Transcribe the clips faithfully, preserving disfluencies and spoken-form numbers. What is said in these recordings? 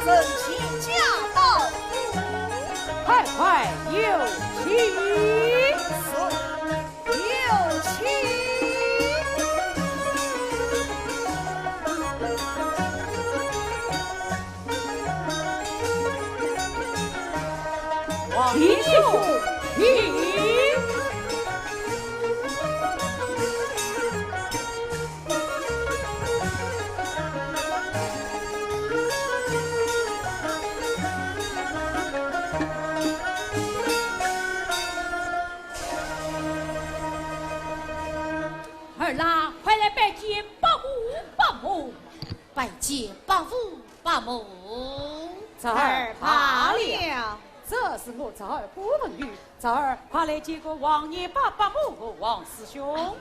人请驾到。快快有请。是，有请。王爷请。儿啊，快来拜见伯父伯母。拜见伯父伯母。侄儿罢了。这是我侄儿不文玉，侄儿快来见过王爷伯伯母和王师兄。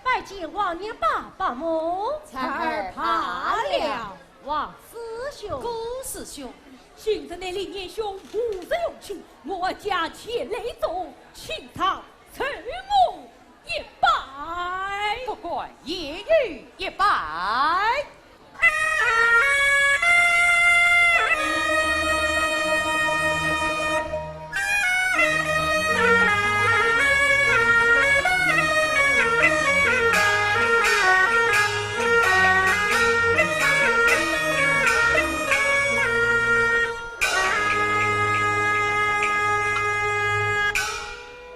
拜见王爷伯伯母。侄儿罢了。王师兄。顾师兄。今日乃李年兄五十荣庆，我家前来祝，请他受我一拜。不敢言语一拜。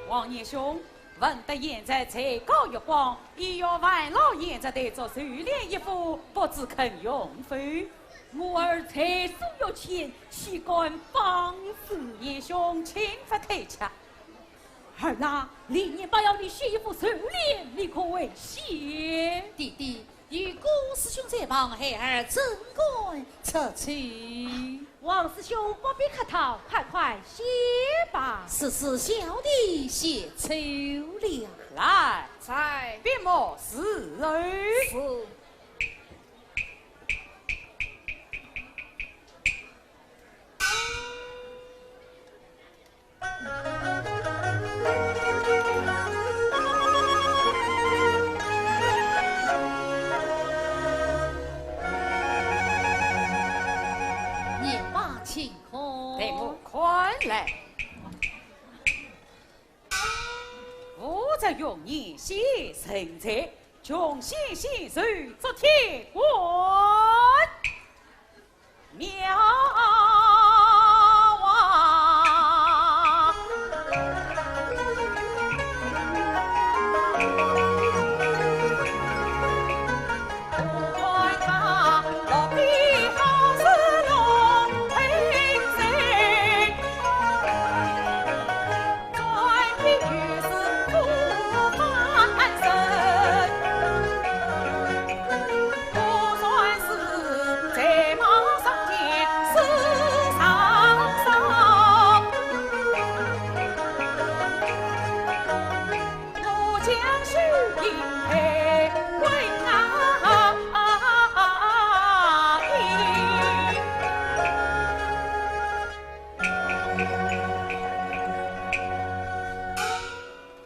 王年兄，闻得贤侄才高一榜，意欲烦劳贤侄代做寿联一副，不知肯用否？我儿才疏学浅，岂敢放肆？年兄请勿推却。儿啊，李年伯要你写一副寿联，你可会写？弟弟， 有顾师兄在旁，孩儿怎敢出去？王师兄不必客套，快快写吧。是，是，小弟写就了。来，在。笔墨伺候。是。 年伯请看。待我看来。父子永年先成才，穷先贤寿作天官。 妙啊！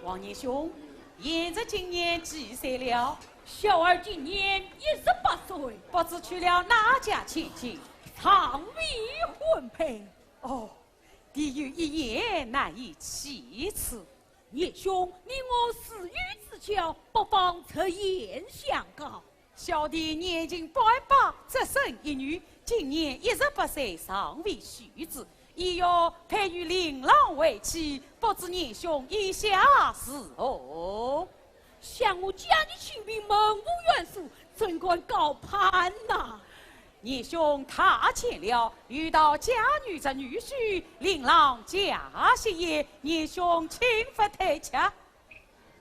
王年兄，贤侄今年几岁了？小儿今年一十八岁。不知娶了哪家千金？尚未婚配。哦，弟有一言难以启齿。年兄，你我自幼之交，不妨设宴相告。 小弟年近半百，只生一女，今年一十八岁，尚未许子，意欲配与令郎为妻，不知年兄意下如何？想我家里清贫，门无远疏，怎敢高攀呐？年兄太浅了，有道佳女择女婿，令郎嫁西楼，年兄请勿推却。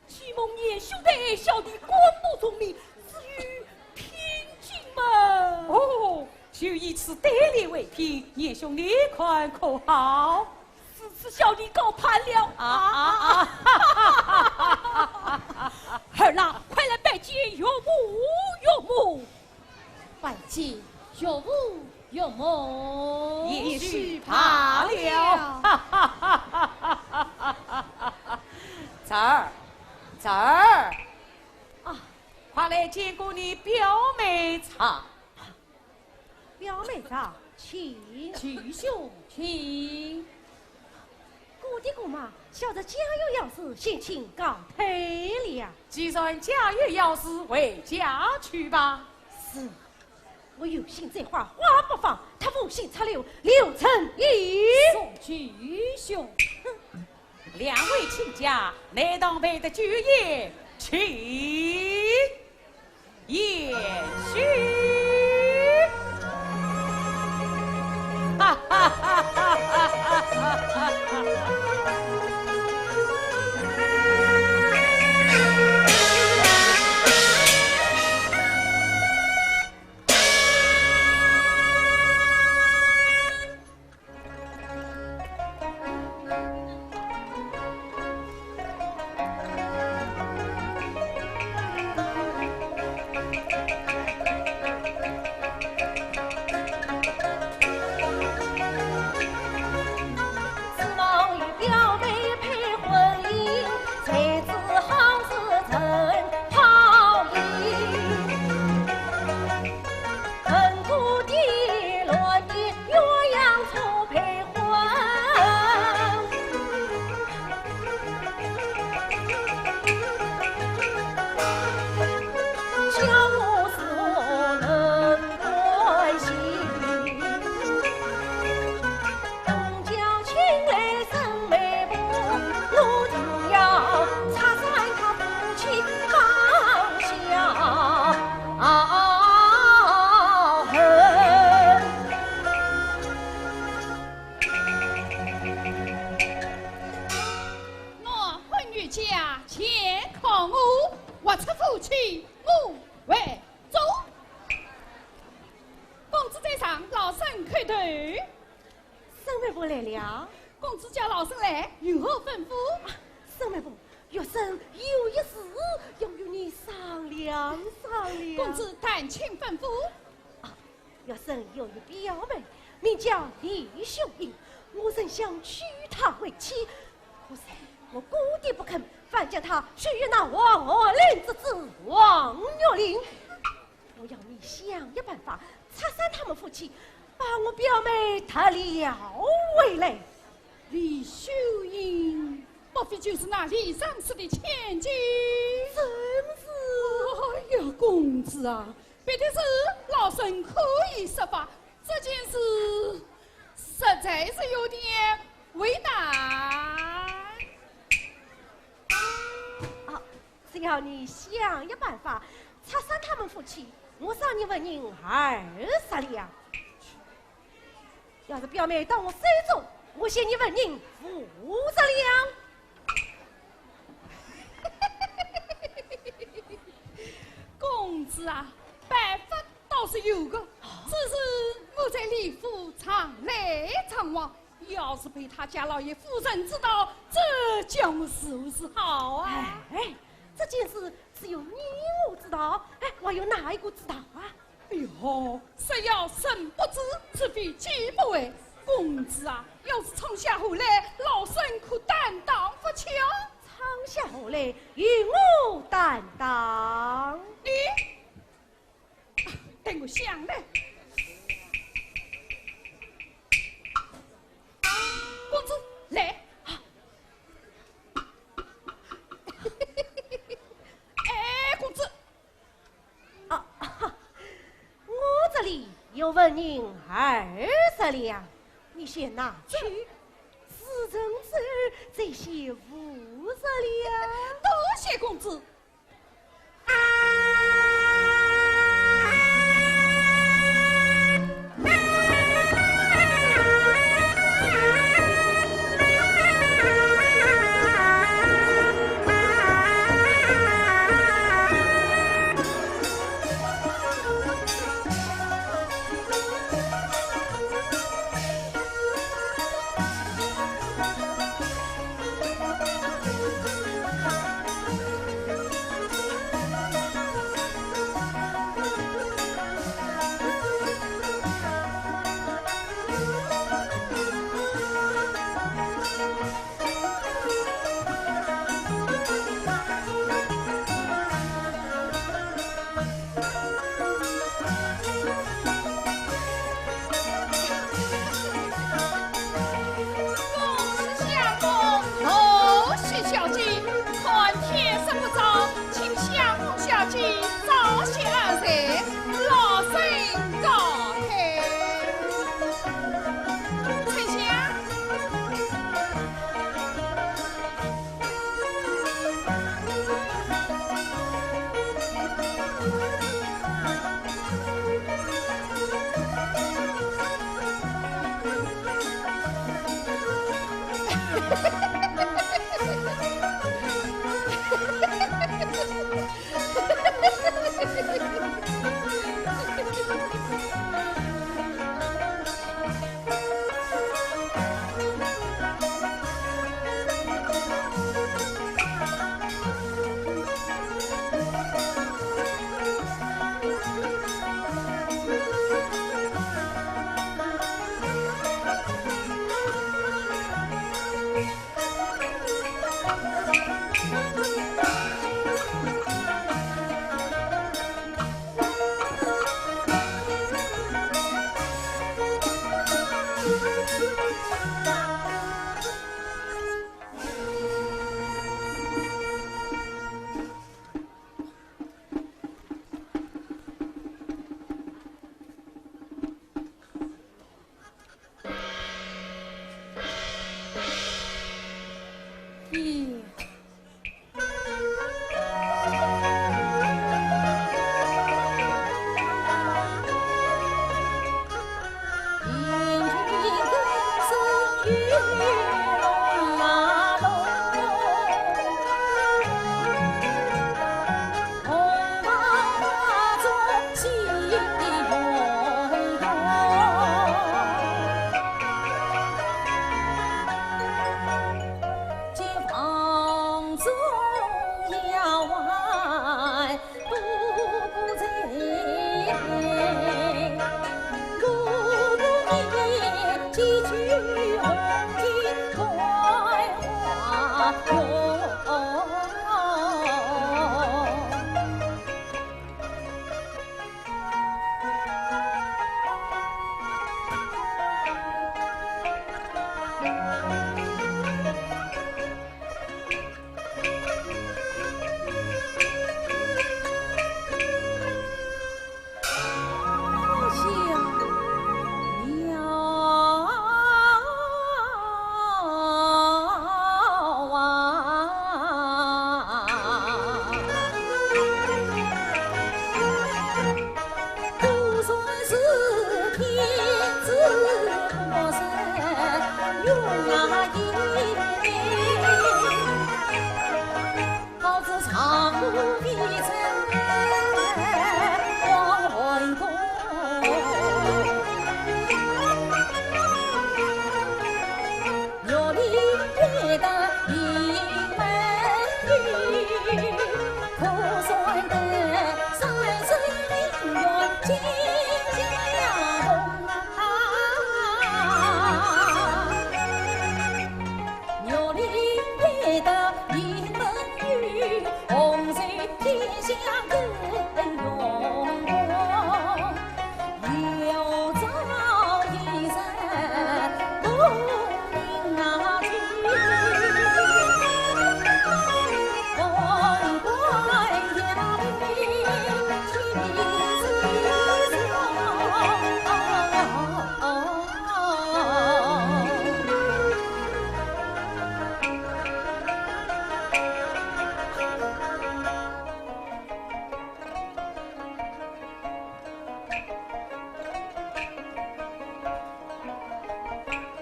既蒙年兄的爱，小弟广度聪明，自有聘金嘛。哦，就以此对联为凭，年兄你看可好？如此小弟高攀了。啊啊啊！儿啊，快来拜见岳父岳母。 拜见岳父岳母。贤婿罢了。侄儿，侄儿，啊，快来见过你表妹丈。表妹丈？请。舅兄，请。姑爹姑妈，小侄家有要事，先请告退了。既然家有要事，回家去吧。是，我有心栽花花不放，她无心插柳柳成荫。宋舅兄。哼，两位亲家，难当陪得久也，请。 贤婿。哈哈哈哈哈哈！我婚于家，前靠我，我出夫妻，我为主。公子在上，老身叩头。 沈媒婆来了。公子叫老身来，有何吩咐？啊，沈媒婆，学生有一事要与你商量商量。公子但请吩咐。啊，学生有一表妹，名叫李秀英，我曾想娶她为妻，可是我姑爹不肯，反将她许与那王鹤龄之子王玉林。 我要你想一办法，拆散他们夫妻，把我表妹夺了回来。李秀英，莫非就是那李尚书的千金？正是。哎呀，公子啊，别的事老身可以说法，这件事实在是有点为难。啊，只要你想一办法， 拆散他们夫妻，我赏你纹银二十两。要是表妹到我手中，我赏你纹银五十两。公子啊，办法倒是有个，只是我在李府常来常往， 要是被他家老爷夫人知道，这叫我如何是好啊？哎，这件事只有你我知道，哎，还有哪一个知道啊？哎呦，是要神不知，是非己不为。公子啊，要是闯下祸来，老身可担当不起啊。闯下祸来，由我担当。你 等我想来。公子，来。哎，公子。啊，我这里有纹银二十两，你先拿去。事成之后再写五十两。多谢公子。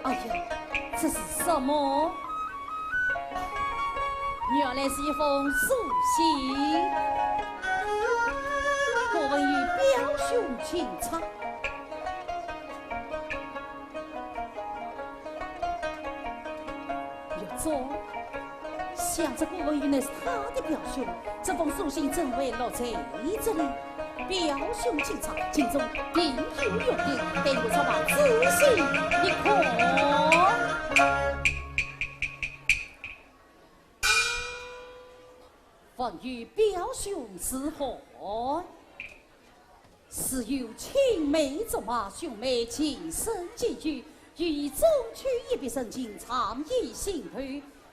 哎呀，这是什么？原来是一封书信。郭文玉表兄请茶。 岳总，想这郭文玉乃是他的表兄，这封书信怎会落在这里？表兄请茶，敬重，定有原因，待我查办仔细一看。文玉表兄是何人？ 自幼青梅竹马，兄妹情深结义，又以中秋一别深情，长夜心头。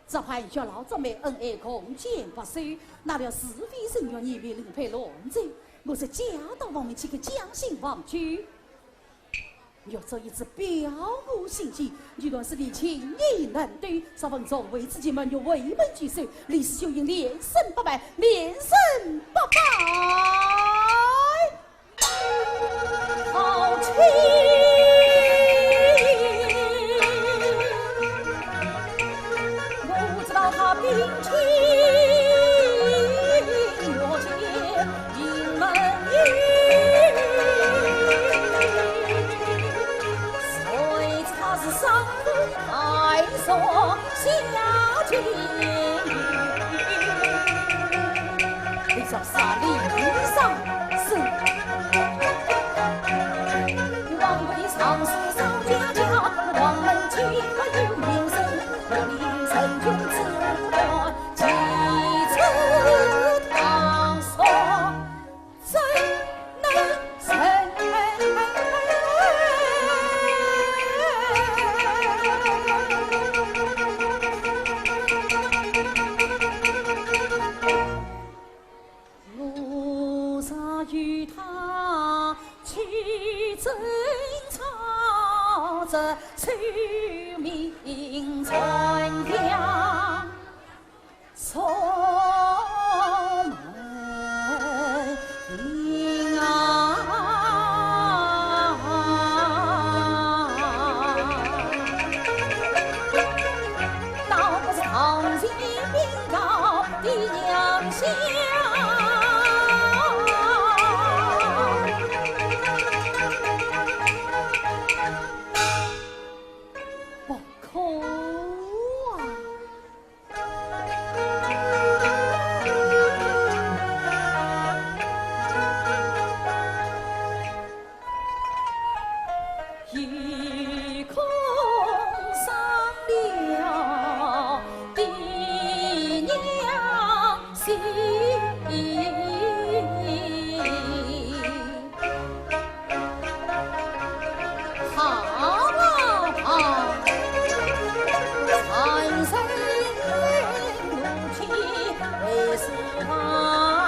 这番月老祝媒恩爱，共剪白首，哪料是非人愿，年月另配郎才。我是嫁到王门，岂可将心忘却？ 岳总一直表我心迹，你若是连情也难断，若非重会之计，满月回门拒首，李氏就应连生八拜，连生八拜。好亲，我知道他冰清玉洁，不可啊！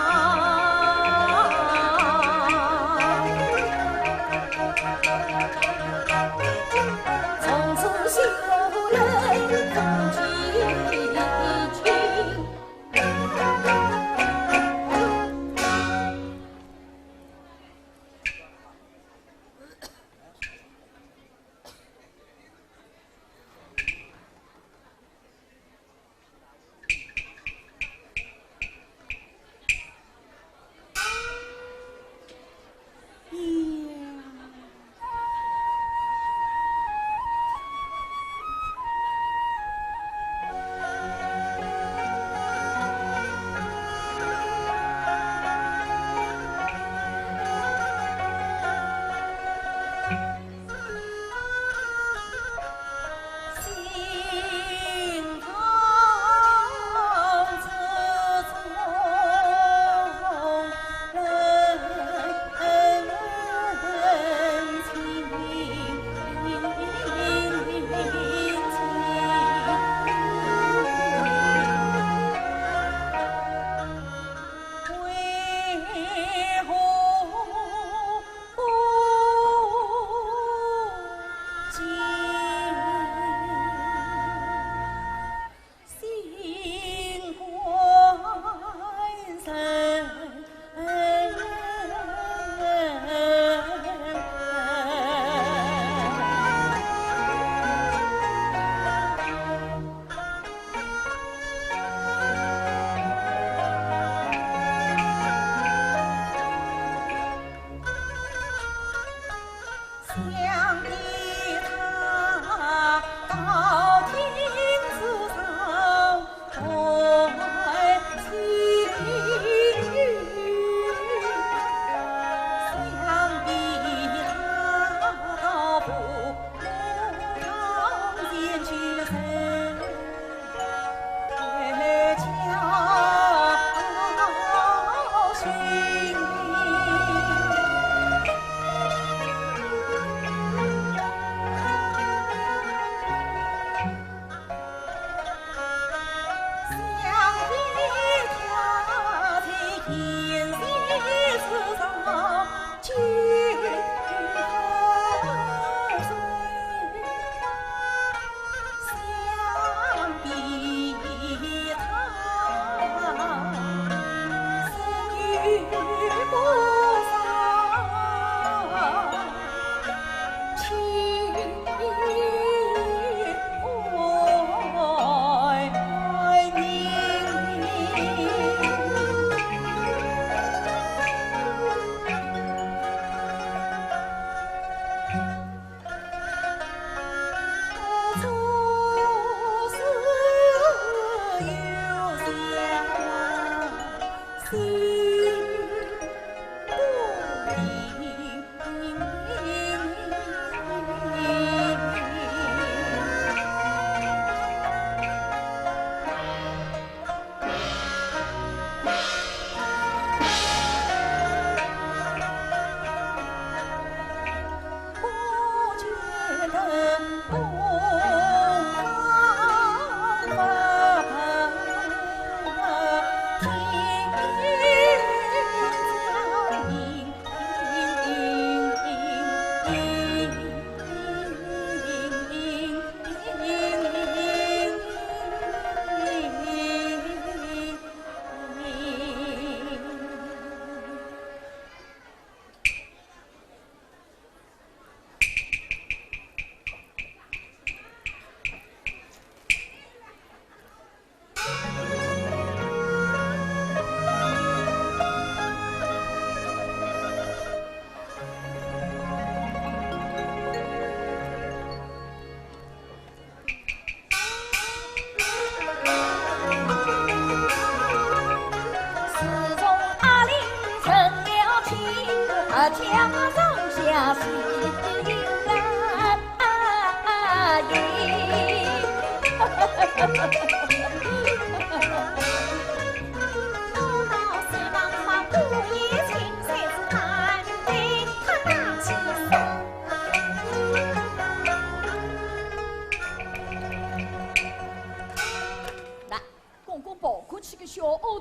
那，刚刚跑过去个小丫头，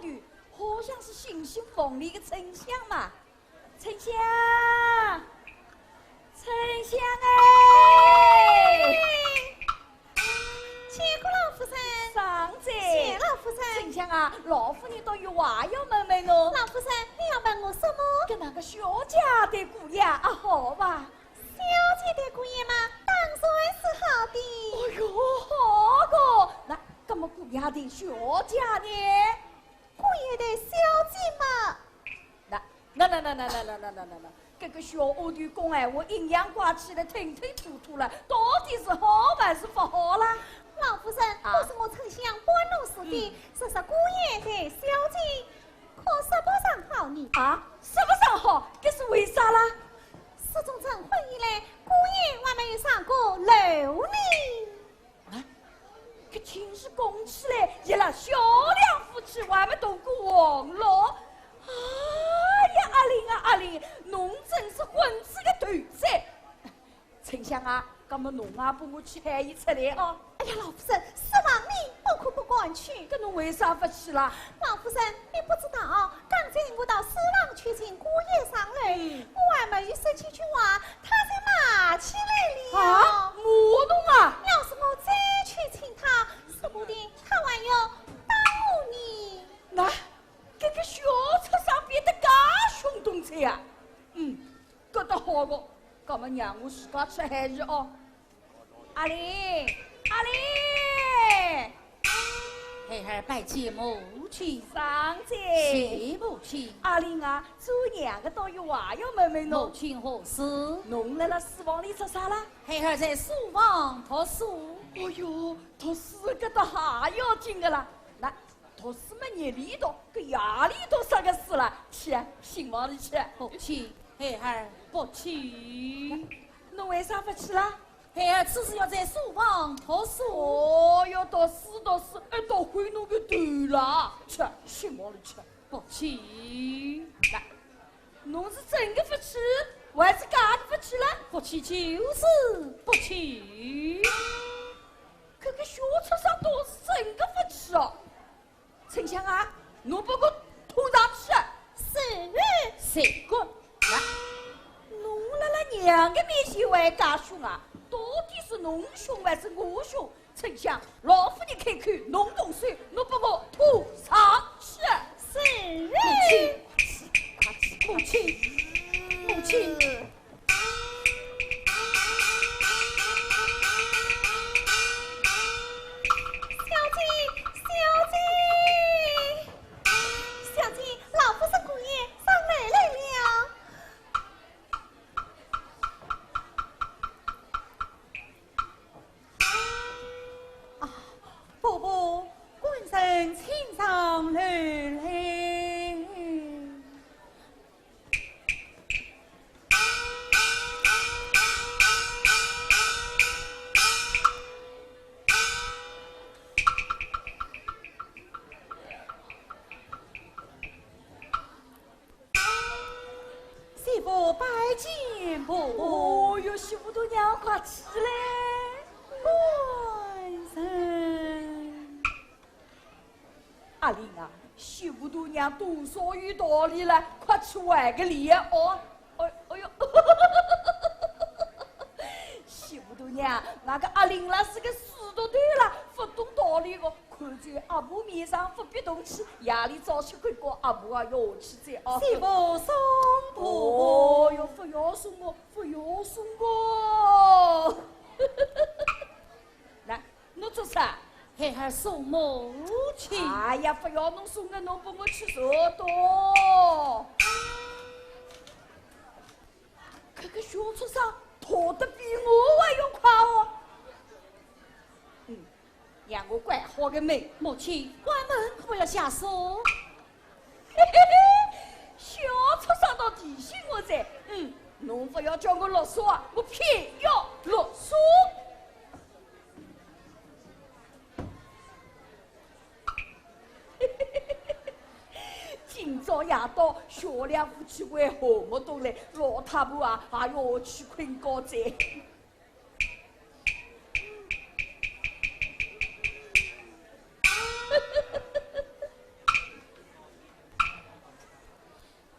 好像是新兴房里个春香嘛。春香，春香哎！见过老夫人。上哉。谢老夫人。春香啊，老夫人倒有话要问问侬。老夫人，你要问我什么？跟那个小姐对过呀，啊，好吧？ 小姐对姑爷嘛，当然是好的。哎哟，好个，那，那么姑爷对小姐呢？姑爷对小姐嘛，那，那，那，搿个小丫头讲闲话阴阳怪气了，吞吞吐吐了，到底是好还是勿好啦？老夫人，啊？都是我春香搬弄是非，嗯。若是姑爷对小姐 可说不上好呢。啊，说不上好，搿是为啥啦？自从成婚以来，姑爷还没有上过楼呢。啊，搿亲事讲起来，伊拉小两夫妻还没动过黄龙。哎呀，阿林啊，阿林，侬真是昏子个头子。 春香啊，搿么侬也帮我去喊伊出来哦。哎呀，老夫人，失望呢，我可不敢去。搿侬为啥勿去啦？老夫人，你不知道，刚才我到书房去请姑爷上楼，嗯。我还没有说几句话，他就骂起来了。啊，骂侬啊？要是我再去请他，说不定他还要打我呢。那，搿个小畜生变得介凶东哉呀。嗯。 搿倒好个，搿么让我自家去喊伊哦。阿林，阿林！孩儿拜见母亲。上哉。谢母亲。阿林啊，做娘个倒有话要问问侬。母亲何事？侬辣辣书房里做啥啦？孩儿在书房读书。哦哟，读书搿倒还要紧个啦。那 读书么日里读，搿夜里读啥个书啦？去啊，新房里去。母亲，孩儿不去。侬为啥勿去啦？孩儿此时要在书房读书。哦哟，读书读书，还读坏侬个头啦！去啊，新房里去。不去。那，侬是真个勿去，还是假个勿去啦？不去就是不去。搿个小畜生倒是真个勿去哦。 春香啊，侬拨我拖上去。是。谁个？啊，侬辣辣娘个面前还介凶啊？到底是侬凶还是我凶？春香，老夫人开口，侬动手，侬拨我拖上去。是。母亲，快去，母亲，母亲。 小姐，小姐，小姐，老夫人姑爷上楼来了。啊，伯伯，官人请上楼来。 媳妇拜见婆婆。哦哟，媳妇大娘快起来。官人。 阿林啊，媳妇大娘多少有道理了，快去还个礼哦。哎，哎哟，媳妇大娘，那个阿林啦是个死丫头啦，不懂道理个，看在阿婆面上不必动气，夜里早些困觉，阿婆啊要下去哉哦。媳妇送婆。哦哟，不要送我，不要送我。来， 侬做啥？孩儿送母亲。哎呀，不要侬送个，侬帮我去坐到。搿个小畜生逃得比我还要快哦。嗯，让我关好个门。母亲，关门可不要下手。嘿嘿嘿，小畜生到底提醒我哉。嗯，侬勿要叫我啰嗦啊，我偏要啰嗦。今朝夜到，小两夫妻会和睦得来，老太婆啊，也要去困觉哉。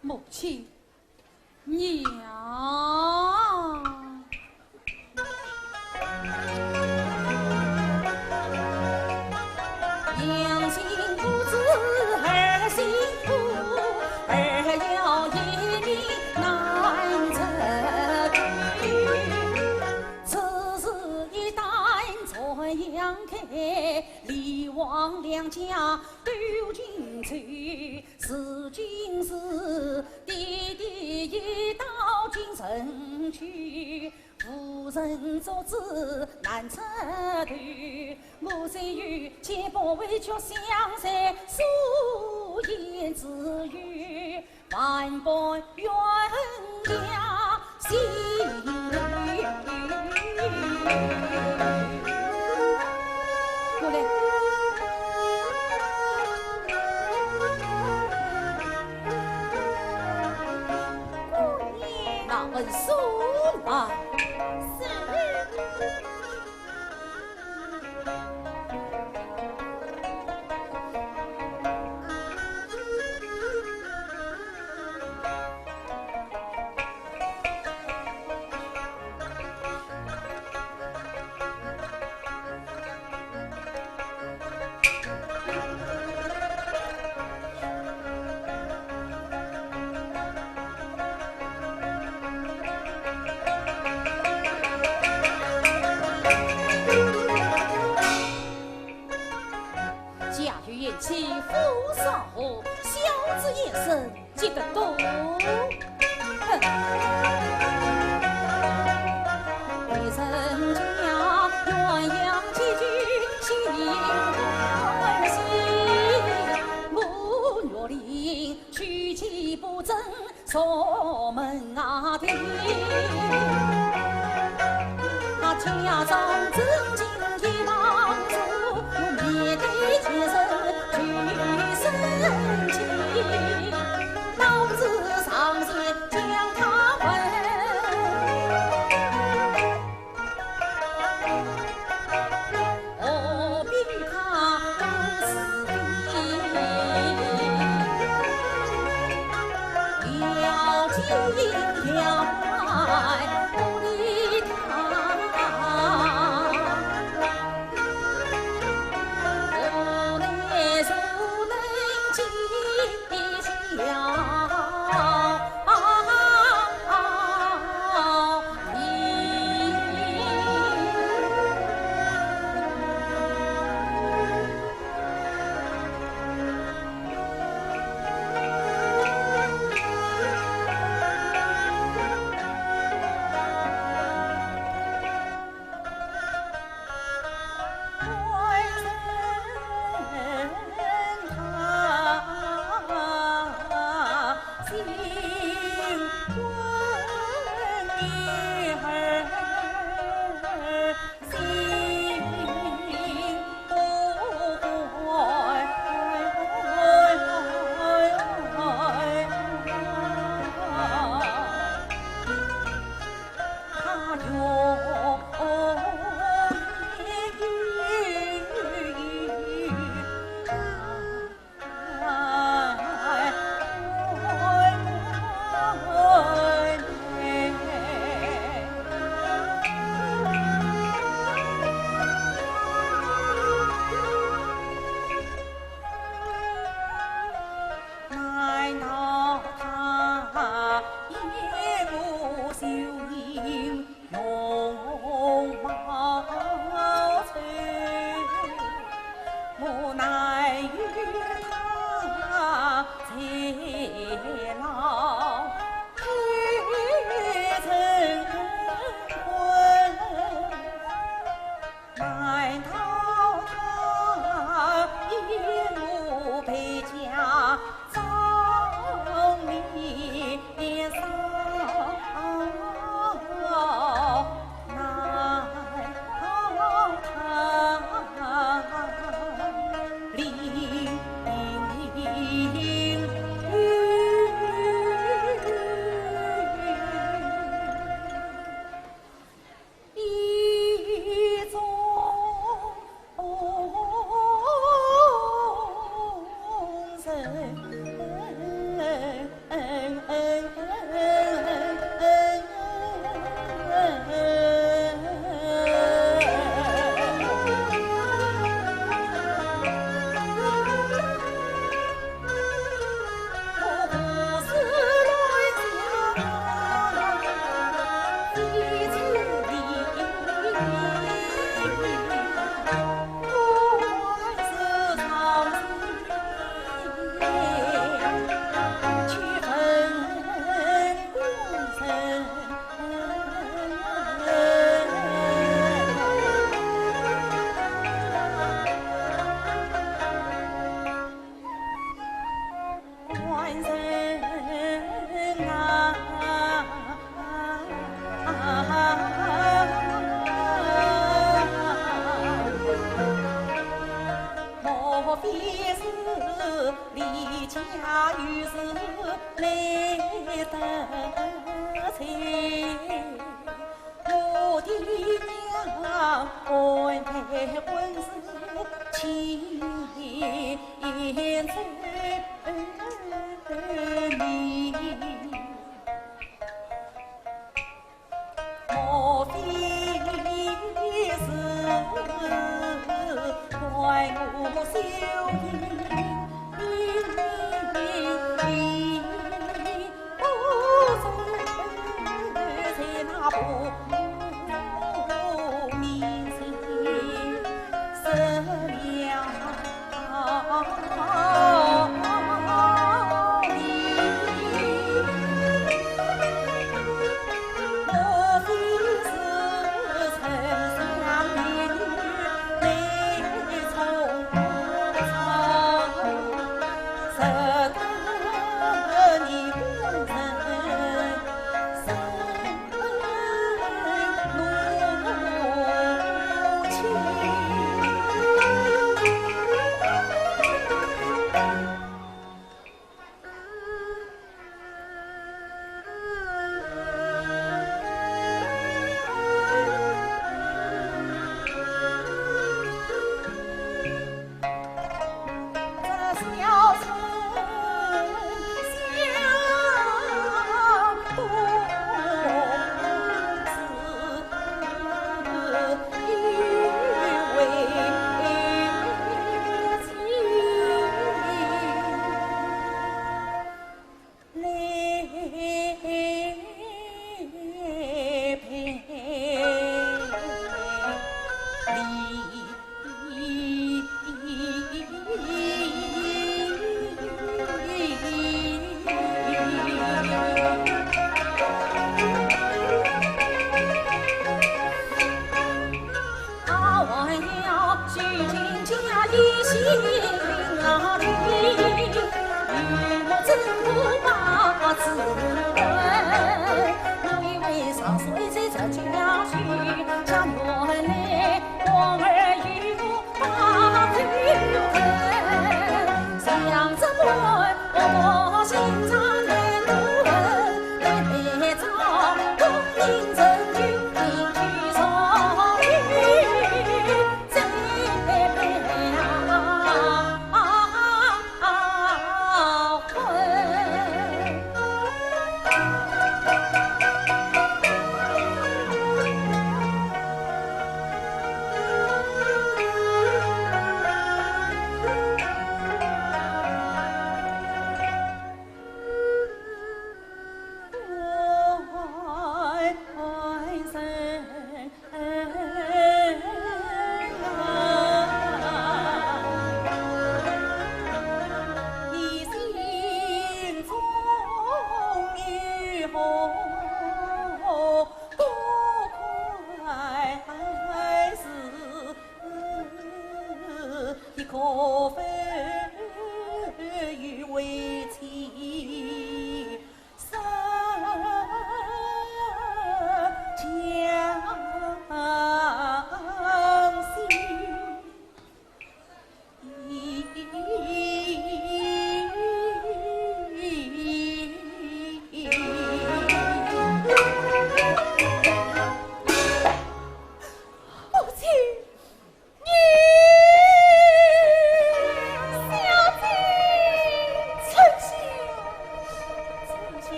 母亲，娘。过来。姑爷。那文书来。是。 家有贤妻，父少侯，孝子贤孙，积德多。哼。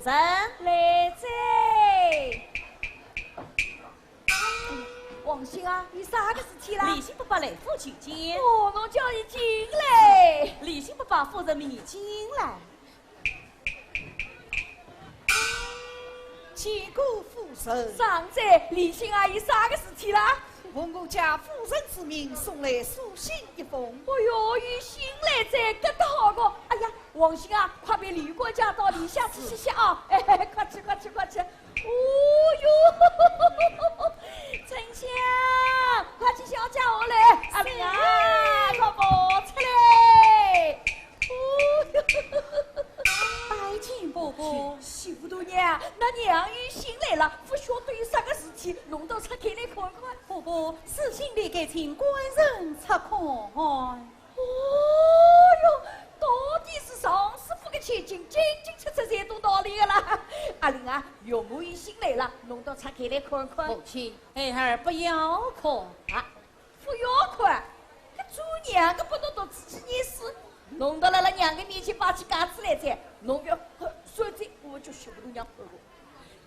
人。来哉。哎呀，王兄啊，有啥个事体啦？李兴伯伯来府求见。哦，我叫伊进来。李兴伯伯夫人请进来。见过夫人。常在，李兴啊，有啥个事体啦？奉我家夫人之命，送来书信一封。哦哟，有信来哉，搿倒好个。哎呀， 王兄啊，快陪李官家到里向去歇歇啊！哎，快去，快去，快去！哦哟，春香，快去小姐下来，阿林啊，快跑出来！哦哟，拜见伯伯。媳妇大娘，㑚娘有信来了，勿晓得有啥个事体，侬倒拆开来看看。伯伯，书信里该请官人拆看。 哦哟，到底是尚书府个千金，进进出出侪懂道理个啦。阿林啊，岳母有信来了，侬倒拆开来看看。母亲，孩儿不要看。啊，勿要看？搿做娘个拨侬读仔几年书，弄到辣辣娘个面前摆起架子来哉，侬勿要看，算计我叫媳妇大娘看我。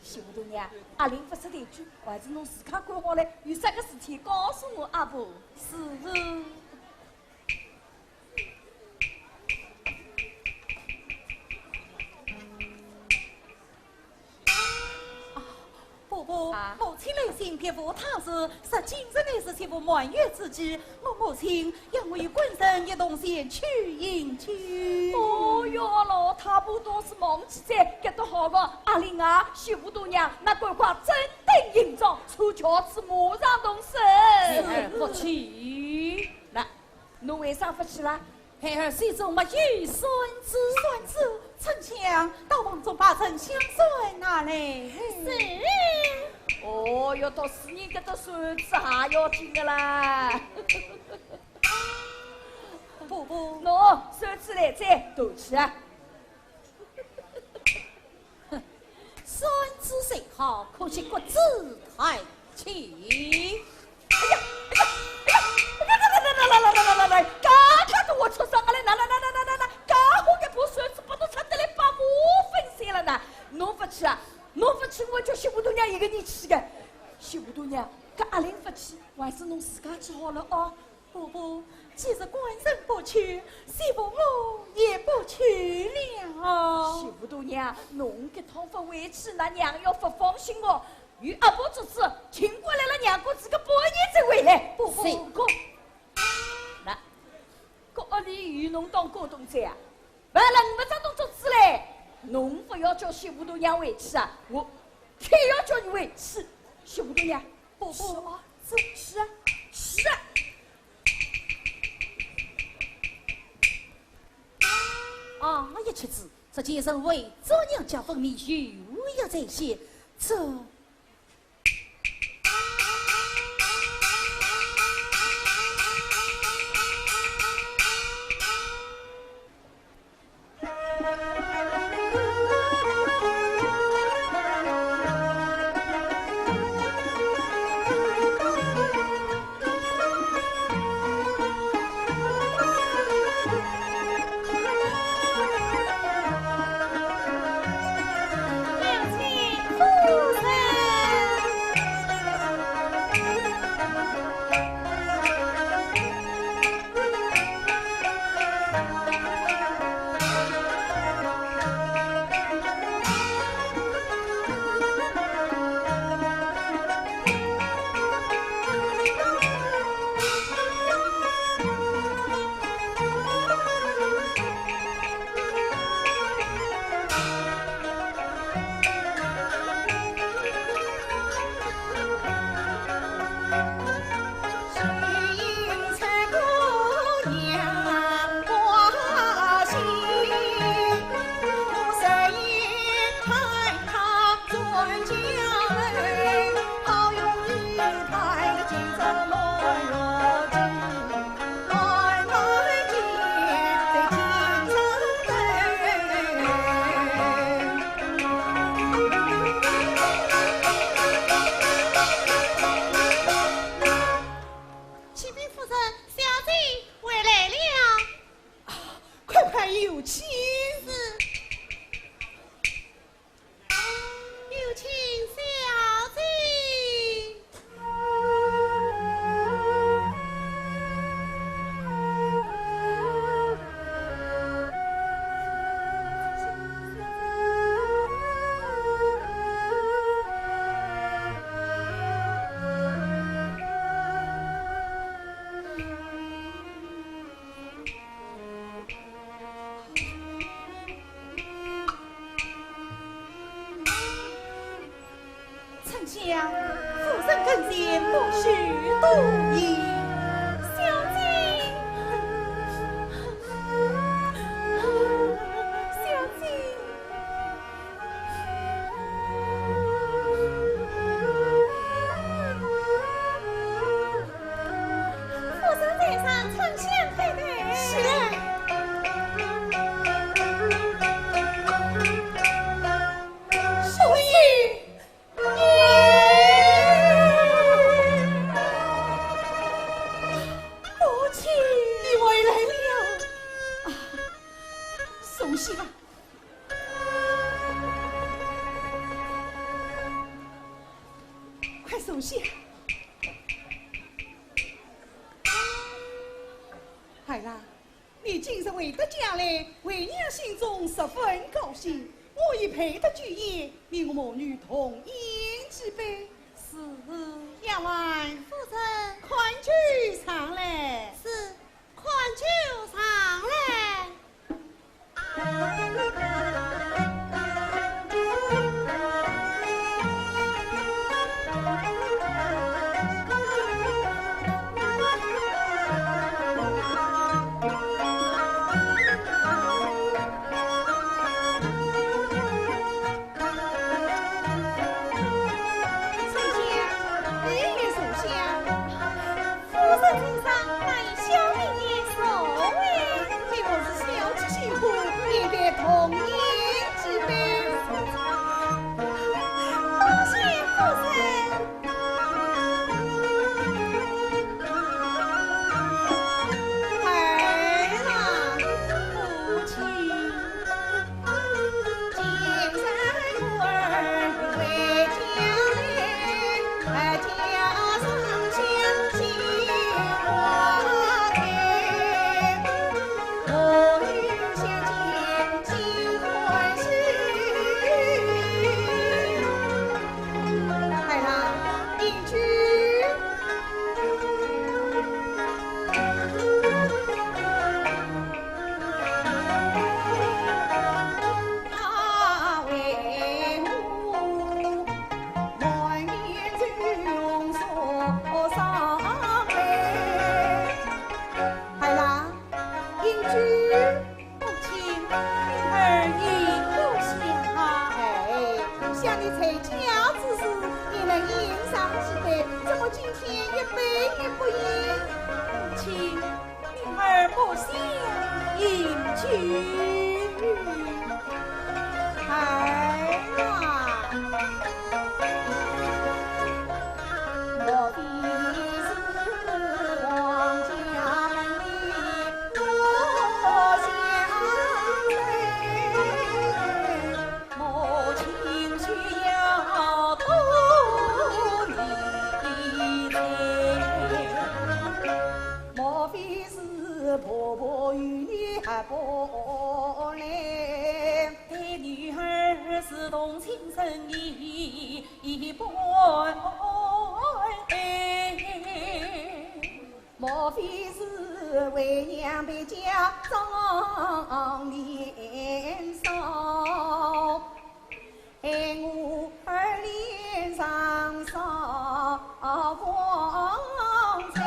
媳妇大娘，阿林勿识抬举，还是侬自家看好了，有啥个事体告诉我阿婆。是。 啊，伯伯，啊？母亲来信别无他事，说今日乃是媳妇满月之期，我母亲要我与官人一同前去迎亲。哦哟，老太婆倒是忘记哉，搿倒好个，阿林啊，媳妇大娘，㑚赶快整顿行装，坐轿子马上动身。孩儿不去。那 侬为啥勿去啦？孩儿手中没有扇子。扇子，春香，到房中把沉香扇拿来。是。哦哟，倒是侬搿只扇子还要紧个啦。伯伯。喏，扇子来哉，拿去啊。 哼，扇子虽好，可惜骨子太轻。哎呀，哎呀，哎呀，来来来来来来来来来，刚刚都我出伤了，那那那那那那那，刚好搿把扇子拨侬拆得来，把我粉碎了呢。侬勿去啊？侬勿去，我叫媳妇大娘一个人去个。媳妇大娘，搿阿林勿去，还是侬自家去好了哦。 伯伯，既是官人不去，媳妇我也不去了。媳妇大娘，侬搿趟勿回去，㑚娘要勿放心哦。有阿婆做主，请过来了，娘过仔个半年再回来。伯伯。谁讲？那，搿屋里有侬当过东家啊？ 完了，没啥动作之嘞，侬勿要叫媳妇大娘回去啊，我偏要叫侬回去。媳妇大娘，伯伯，是啊，是啊，是啊。啊，一妻子，这件事为做娘家分明有约在先，这 启禀夫人，小姐回来了。啊，快快有请。上春香太太。是。母亲。母亲。你回来了。啊，松香。快松香。 孩儿啊，你今日回得家来，为娘心中十分高兴。我已备得酒宴，与我母女同饮几杯。是。丫鬟。夫人。看酒上来。是，看酒上来。 夫人请上，哪有小姐一座位？你我是小姐新妇，应该同饮几杯。多谢夫人。哎呀，母亲。 哎呀，英俊。 孩儿啊，英俊。母亲，女儿饮不下。哎，想你在家之时，你能饮上几杯，怎么今天一杯也不饮？母亲， 女儿不想饮酒。孩儿啊。莫非是婆婆与你还不来？待女儿如同亲生一般。莫非是为娘别家张连嫂？ 害我儿脸上烧光彩。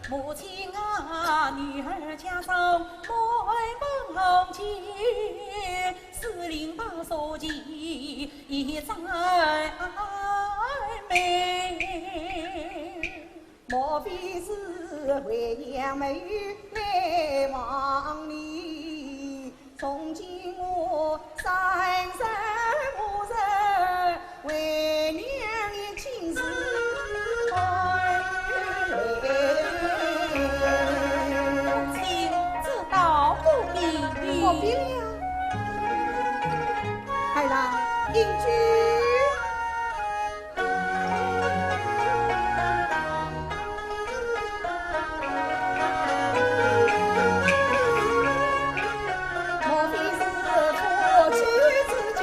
母亲啊，女儿家中满门红巾，四邻八舍齐赞美。 莫非是为娘没有来望你？从今我三日五日为娘也亲自看来。母亲，这倒不必。不必了。孩儿，饮酒。 莫非是夫妻之间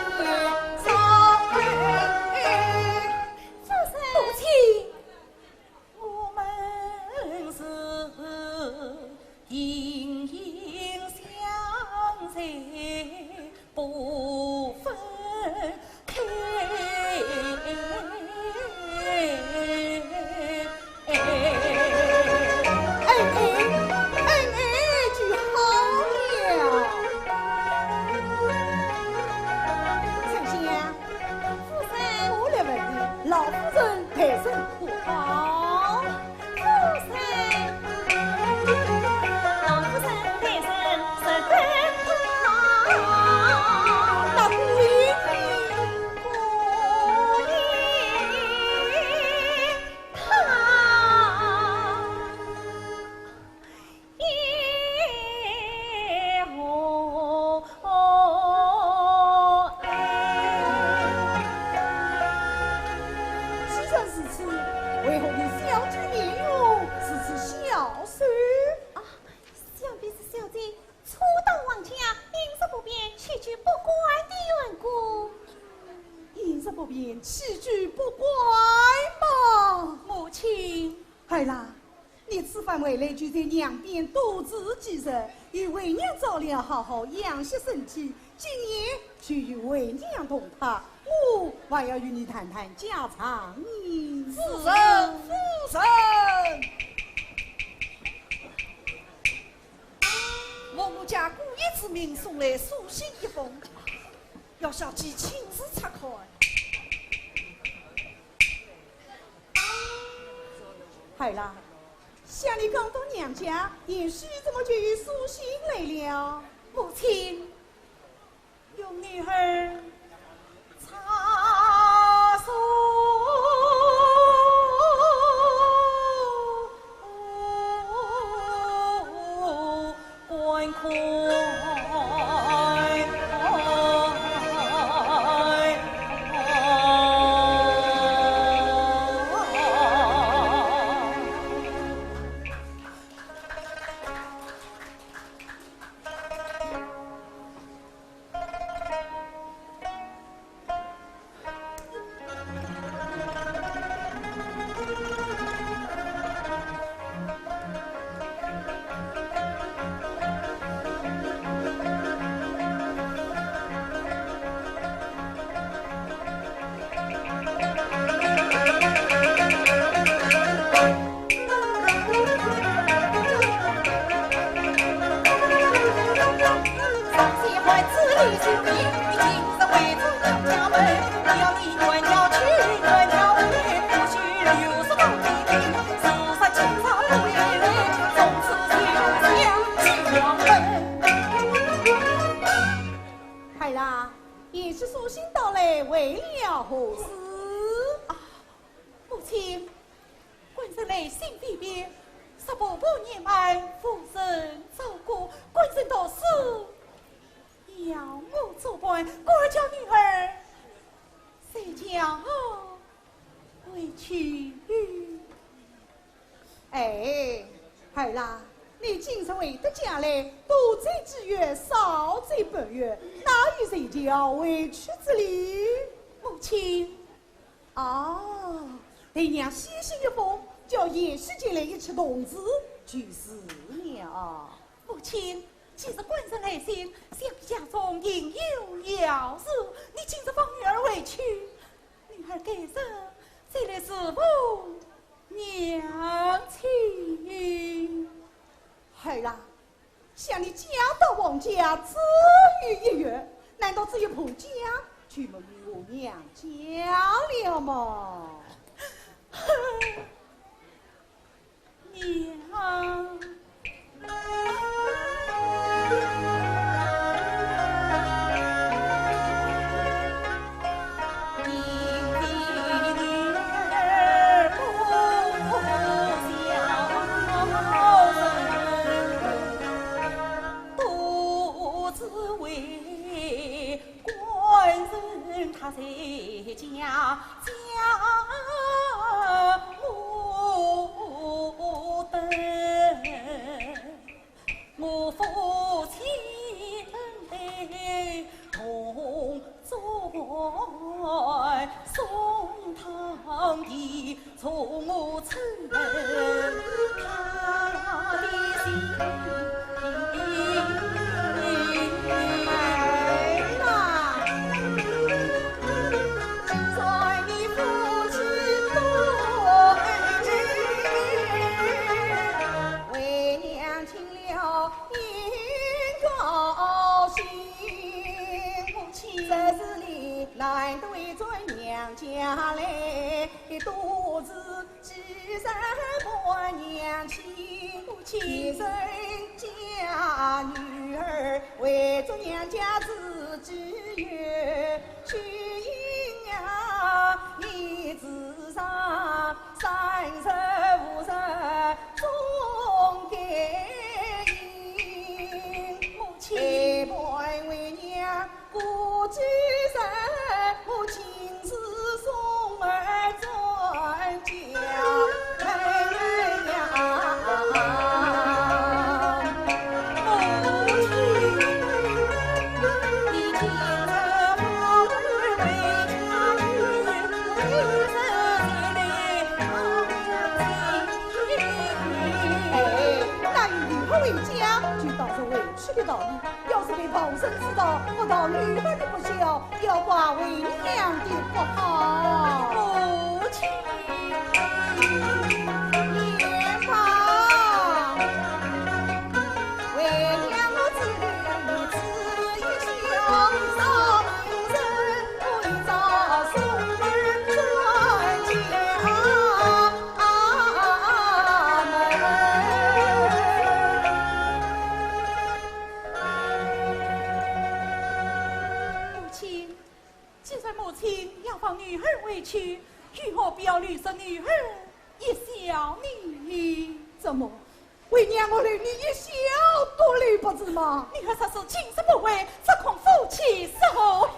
小姐面容如此消瘦？啊，想必是小姐初到王家，饮食不便，起居不惯的缘故。饮食不便，起居不惯吗？母亲。孩儿啊，你此番回来，就在娘边多住几日，与为娘照料好好，养息身体。 今夜就与为娘同榻，我还要与你谈谈家常呢。是。夫人。我母家姑爷之命送来书信一封，要小姐亲自查看。孩儿啊，想你刚到娘家，贤婿怎么就有书信来了？母亲， 容女儿查书观看。孩儿啊，贤婿书信到来，为了何事？啊，母亲，官人来信未毕，说婆婆年迈，无人照顾，官人读书要我做伴，故而叫女儿随轿回去。哎，孩儿啊，你今日回得家来，多走几月，少走半月，哪有随轿回去之理？母亲。哦，待娘写信一封，叫贤婿前来一起同住就是了。母亲，既是官人来信，想必家中另有要事，你今日放女儿回去，女儿改日再来侍奉娘亲。孩儿啊，想你嫁到王家只有一月，难道只有婆家就没有娘家了吗？娘。人家就当作委屈的道理，要是被旁人知道，不但女儿的不孝，要怪为娘的不好。母亲。年吧，为娘我只有一笑，少夫人不应遭受人转嫁。 母亲，既然母亲要放女儿回去，为何不要留着女儿一笑呢？怎么，为娘我留你一笑多留不至吗？女儿若是今日不回，只恐夫妻失和。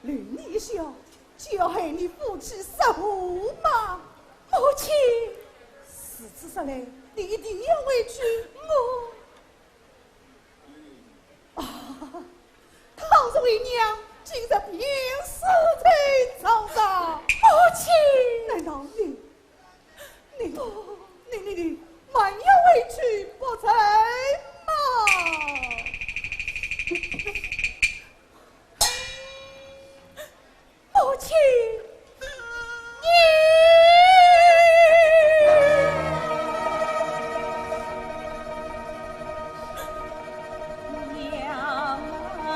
留你一笑，就要害你夫妻失和吗？母亲，如此说来，你一定要回去？我……啊，倘若为娘今日病死在床上，母亲，难道你，你，你，你，你还要回去不成吗？ 母亲，你……娘啊！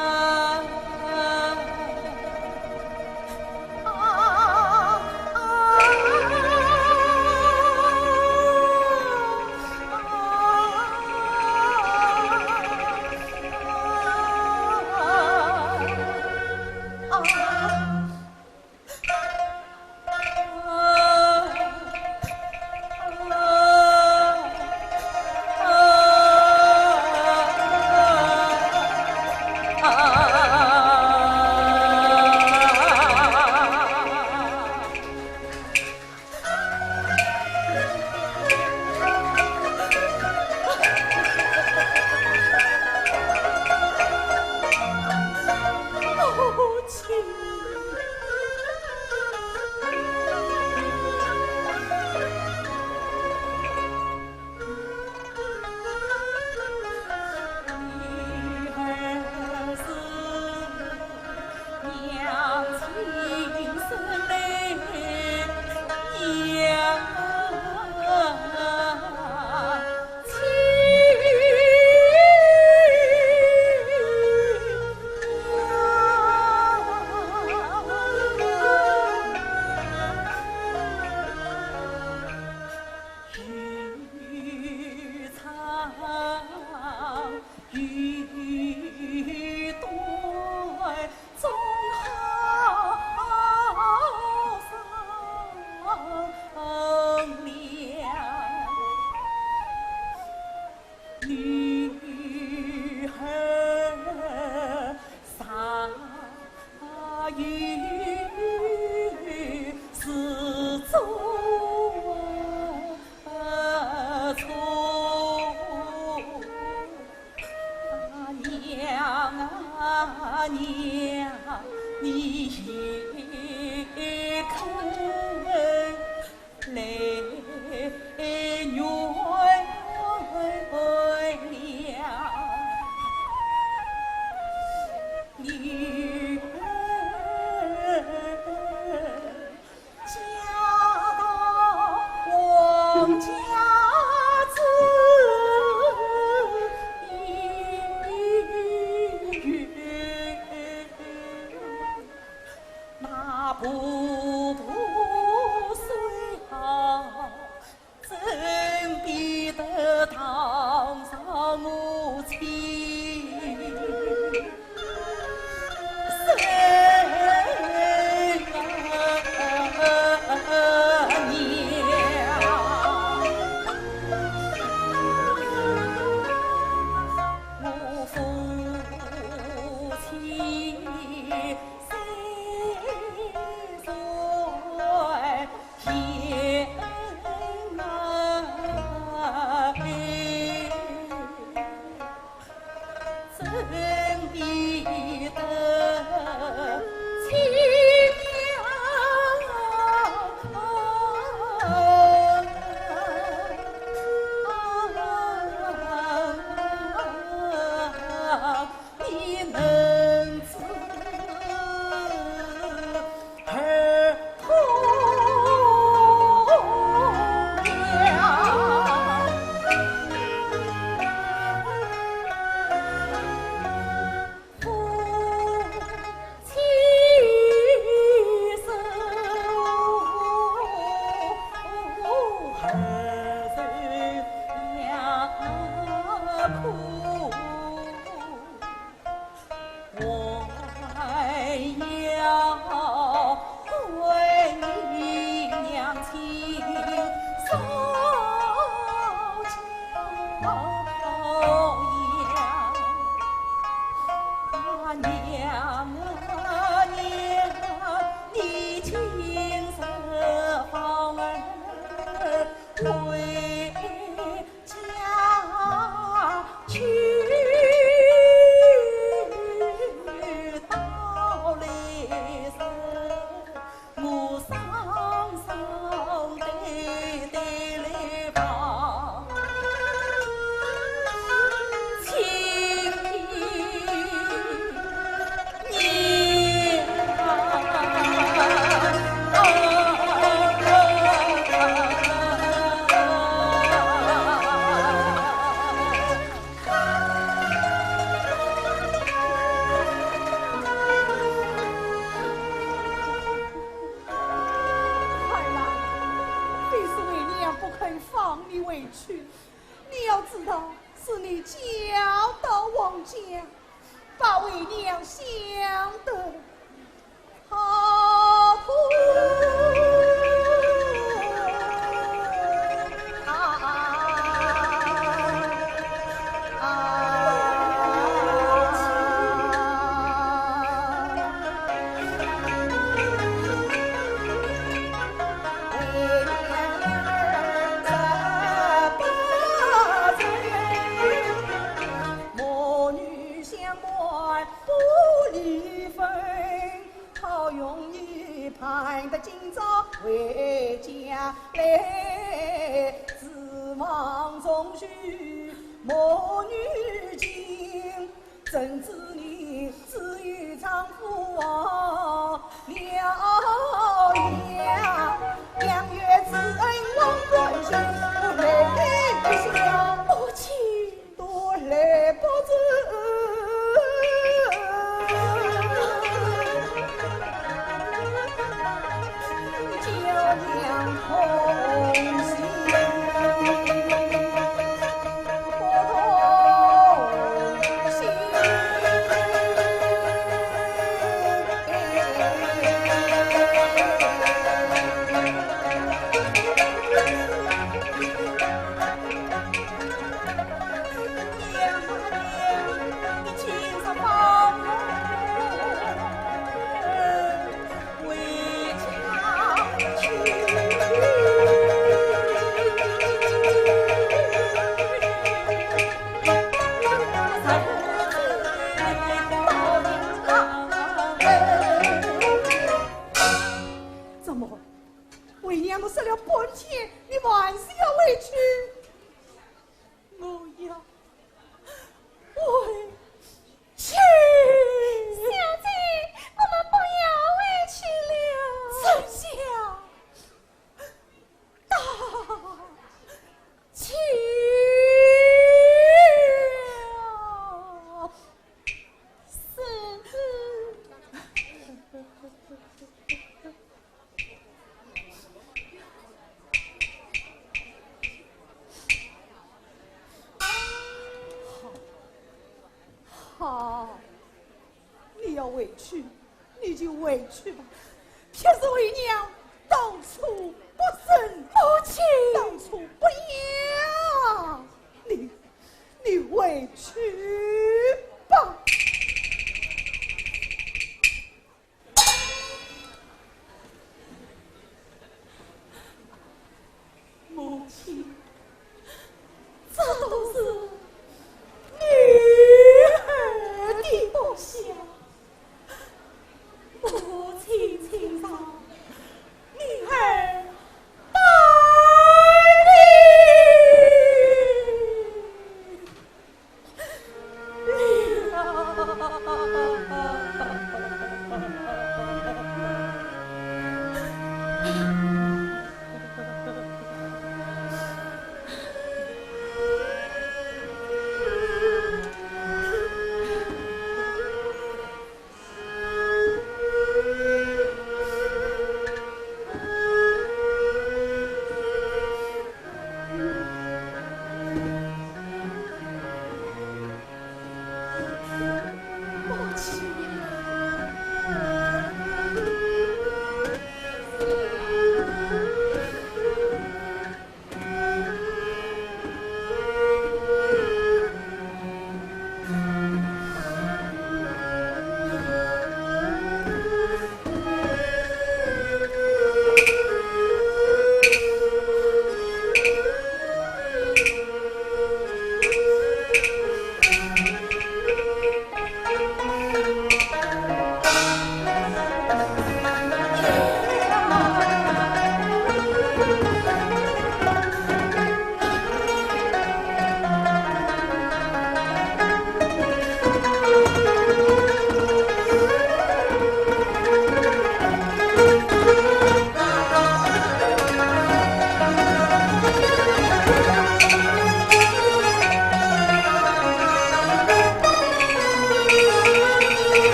母亲。 娘啊娘，你也肯来原谅孩儿啊，非是为娘不肯放你回去，你要知道，是你教导王家，把为娘想得好苦啊！母女相伴不离分，好容易盼得今朝回家来。指望终须母女情，怎知你只与丈夫忘了娘。养育之恩望断续，不忍不孝。母亲。 多来不知，叫娘痛心不痛心。怎么，为娘都说了半天，你还是要回去？ 我要回去。小姐，我们不要回去了。春香，大姐啊，是。 好，好，你要回去，你就回去吧。撇是为娘当初不仁，母亲，当初不孝。你，你回去吧。 母亲，这都是女儿的不孝。母亲情长，女儿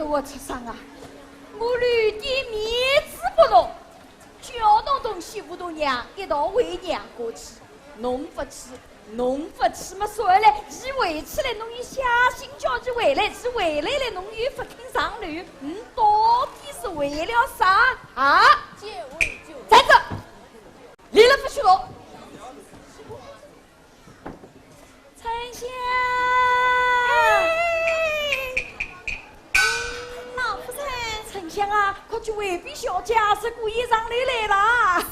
我出声啊，我吕店面子不露，叫侬同媳妇大娘一道回娘家去，侬勿去，侬勿去么算了，伊回去了，侬又写信叫伊回来，伊回来了，侬又勿肯上楼，侬到底是为了啥啊？站住！立了勿许动！ 春香！哎，老夫人。春香啊，快去回禀小姐，姑爷上楼来啦。是。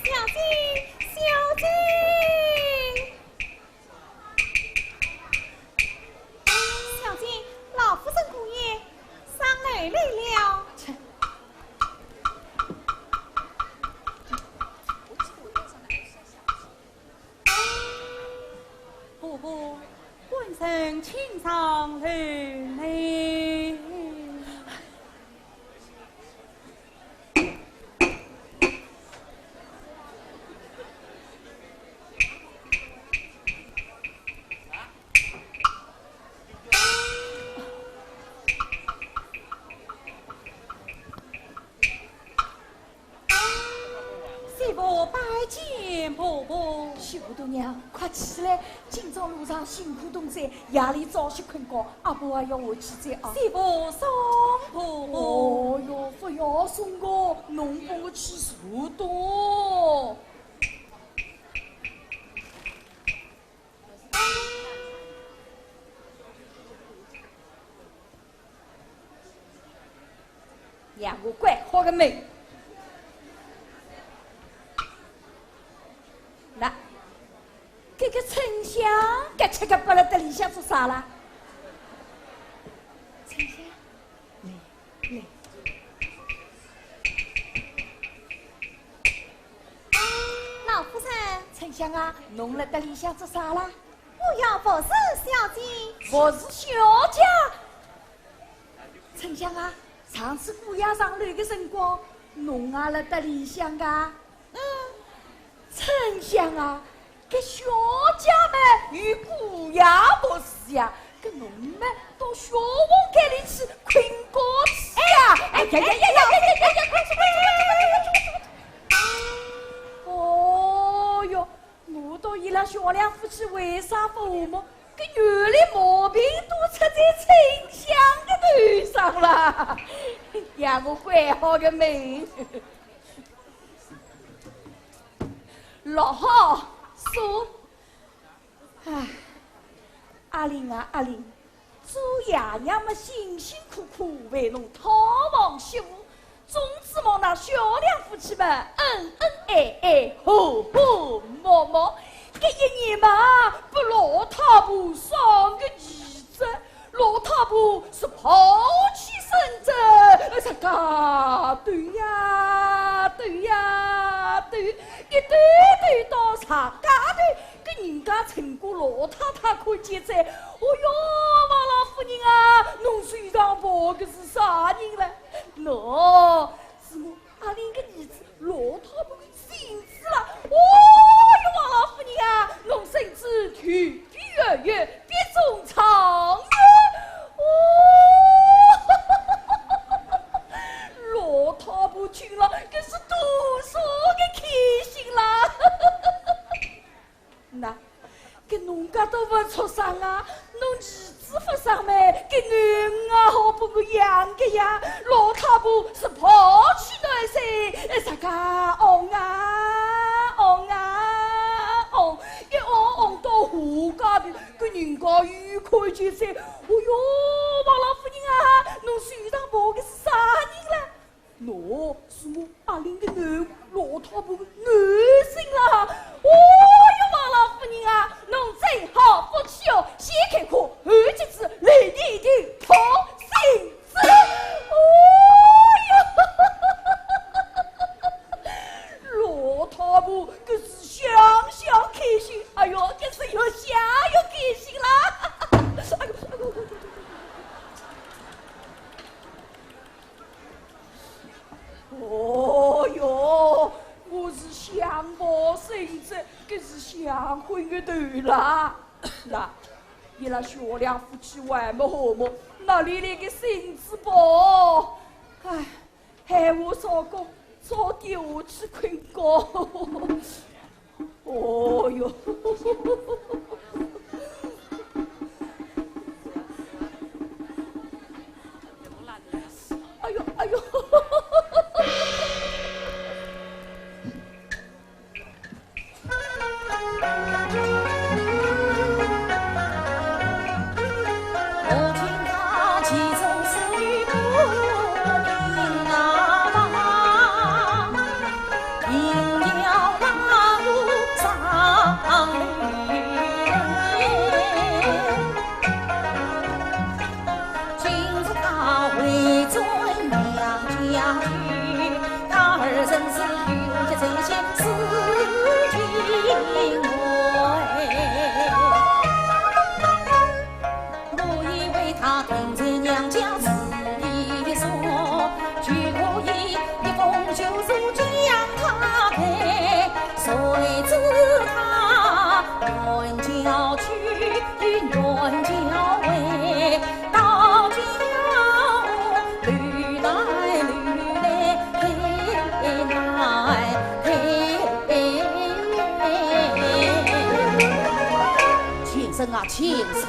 小姐，小姐。 小姐，老夫人姑爷上楼来了。婆婆，官人请上楼来。 媳妇拜见婆婆。媳妇大娘，快起来，今朝路上辛苦多哉，夜里早些困觉，阿婆还要回去哉啊。媳妇送婆婆。哦哟，勿要送我，侬帮我去坐到。 让我管好个门。那，搿个春香，搿吃个勿辣得里向做啥啦？春香，来，来。老夫人。春香啊，侬辣得里向做啥啦？ 我要服侍小姐。服侍小姐？春香啊，上次姑爷上楼个辰光，侬也辣得里向个？嗯。春香啊，搿小姐嘛，有姑爷服侍呀，搿侬嘛，到小房间里去困觉去呀！哎呀呀呀呀呀呀呀，快去快去快去快去快去！哦哟， 我倒伊拉小两夫妻为啥勿和睦？搿原来毛病都出在春香个头上啦。让我关好个门。落好锁。唉，阿玲啊，阿玲， 做爷娘么辛辛苦苦为侬讨房媳妇，总指望㑚小两夫妻么恩恩爱爱，和和睦睦。搿一年嘛，拨老太婆生个儿子，老太婆是跑去深圳，啥个兜呀兜呀兜，一兜兜到啥个兜？ 搿人家陈家老太太看见哉，哦哟，王老夫人啊，侬手上抱个是啥人嘞？喏，是我阿玲个儿子老太婆个孙子啦。哦哟，王老夫人啊，侬孙子头比圆圆，比中状元。哦，老太婆听了，搿是多少个开心啦！ 那，搿侬家都勿出声啊？侬儿子勿生么，搿囡儿啊好拨我养个呀。老太婆是跑去南山，哎，啥个昂啊，昂啊，昂，一昂昂到下家头，搿人家又看见哉。哦哟，王老夫人啊，侬手上抱个是啥人啦？ 喏，是我阿玲个囡，老太婆个囡孙啦。哦哟，王老夫人啊，侬真好福气哦，先开花后结子，来年就抱孙子了。哦哟，老太婆搿是想想开心，哎哟，搿是越想越开心啦。哎哟，哎哟，哎哟，哎哟。 哦哟，我是昏个头啦。那，伊拉兄弟夫妻还没和睦，哪里来个性子啵？哎，闲话少讲，早点下去困觉。哦哟。哎哟，哎哟。请身啊，请身。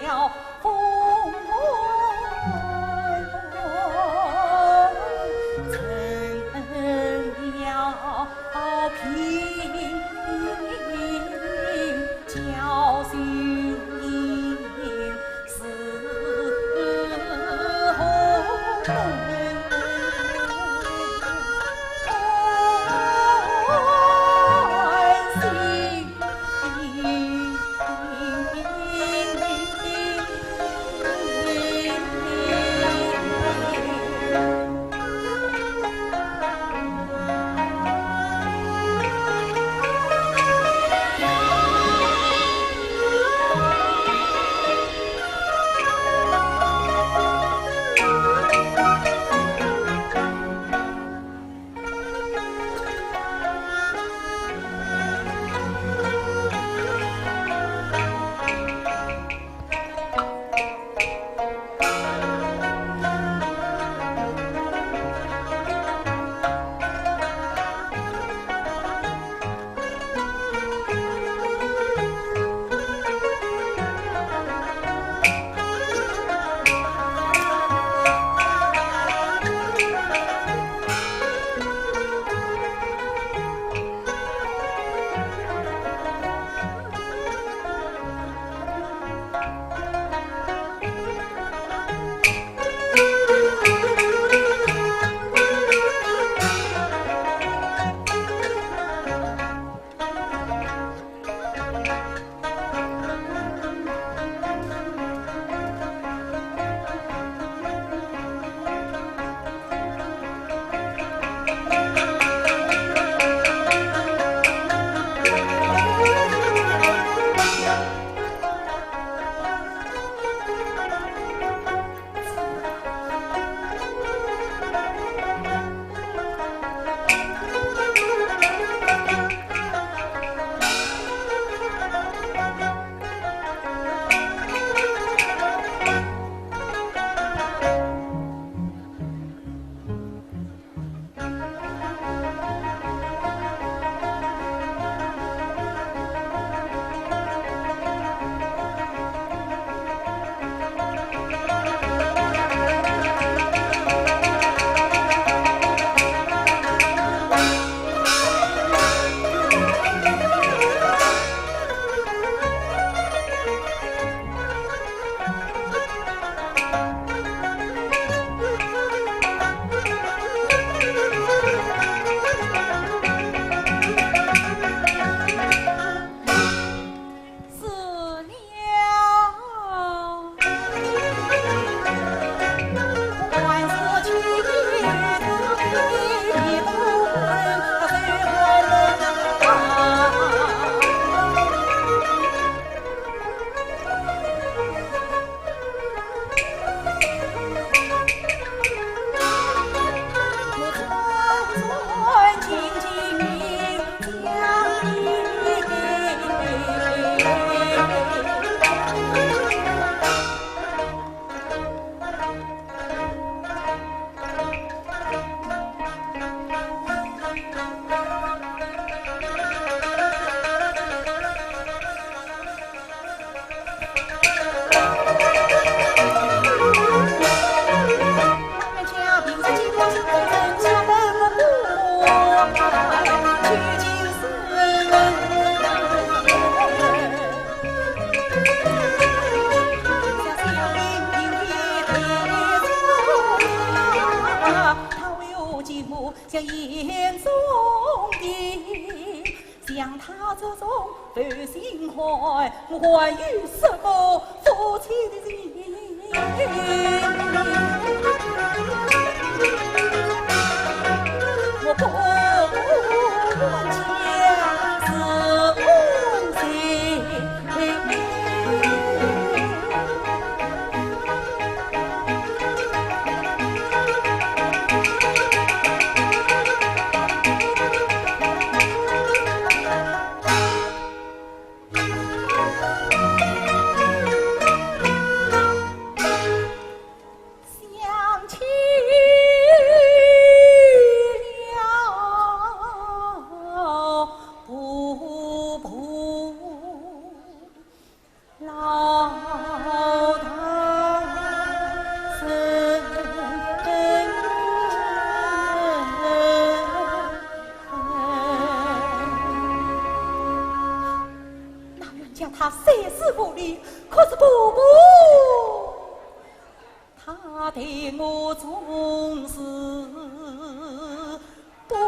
要平教训。叫眼中的，像他这种负心汉，我还有什么福气的人？我不愿嫁是无罪。 想起了婆婆。 老大人。那冤家他虽是无礼，可是婆婆，她对我总是 不错。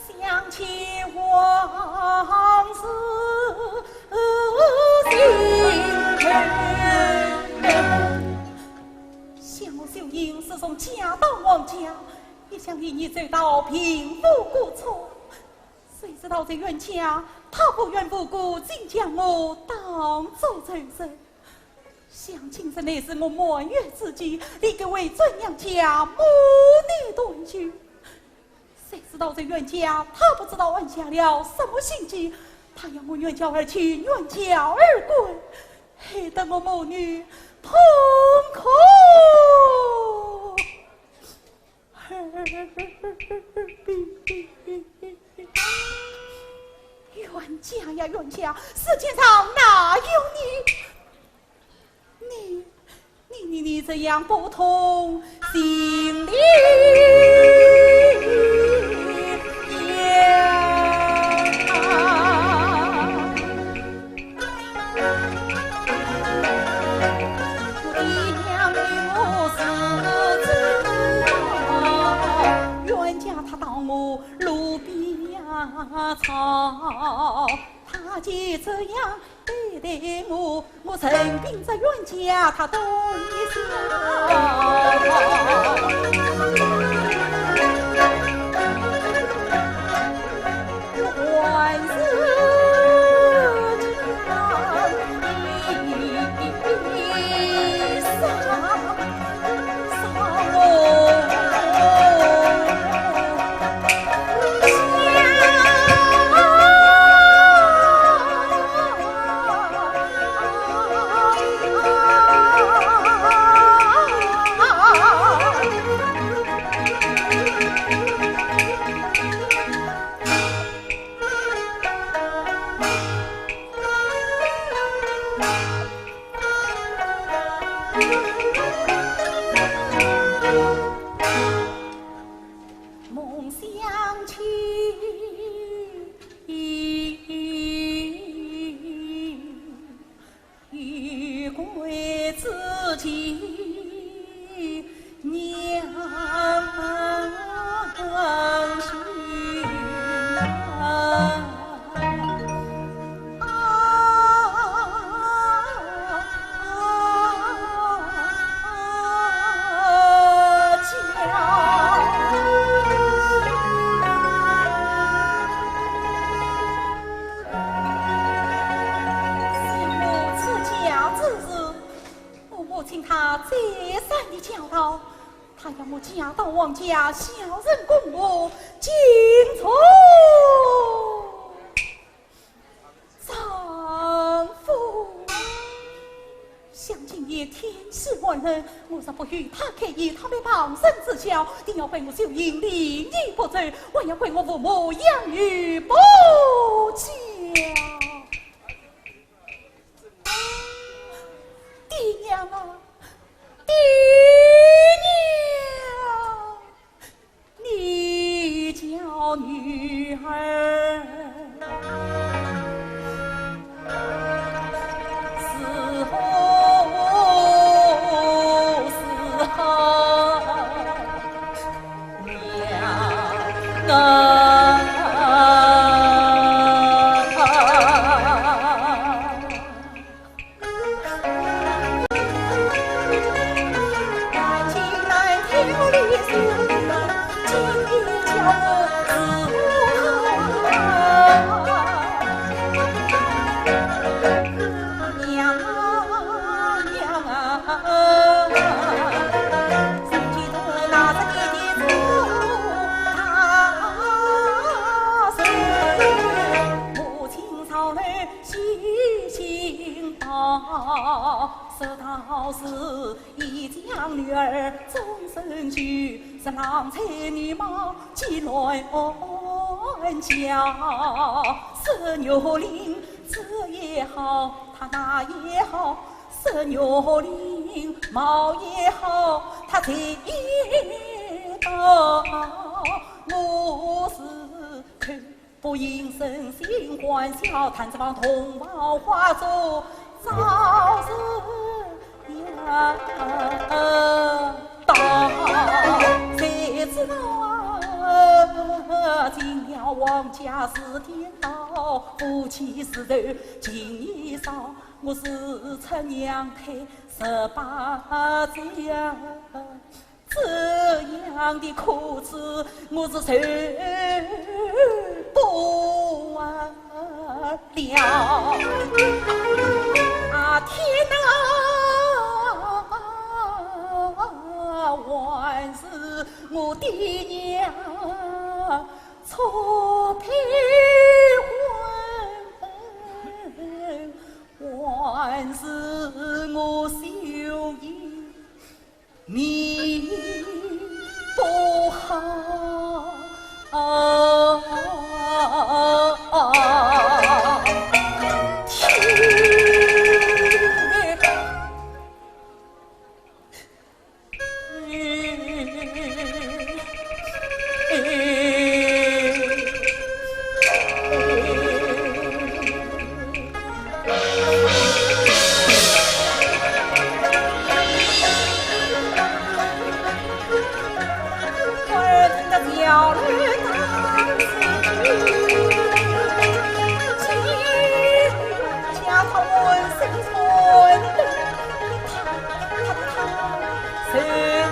想起往事心头。想我秀英自从嫁到王家，一向与你走到贫富古村，谁知道这冤家他无缘无故竟将我当作仇人。 想今日乃是我满月之期，你给为准娘家母女团聚。谁知道这冤家，他不知道安下了什么心计，他要我远嫁而去，远嫁而归，害得我母女痛苦。 冤家呀冤家，世界上哪有你，你，你，你，你这样不通情理呀？ 冤家他到我路边呀草，他就这样对待我，我任凭这冤家他动一笑。嫁到王家，孝顺公婆，敬重丈夫。想今夜天气寒冷，我若不与她开言，她必旁人知晓，定要怪我酒饮离你不走，还要怪我父母养育不教。 爹娘啊，爹娘，你家女儿是何是何 娘啊！娘啊，娘啊，身体痛，拿着爹爹做大事。母亲朝来细心报，说道是一将女儿终身救，是郎才女貌寄銮家。是玉林这也好，她那也好， 是玉林貌也好，她才也到。我是口不应声，心欢笑，谈这房同房花烛，早日也到。谁知道啊，进了王家是颠倒，夫妻是仇情义少， 我是出娘胎十八载呀，这样的苦楚我是受不了。啊，天哪，还是我爹娘错配婚。 还是我修行命不好。天！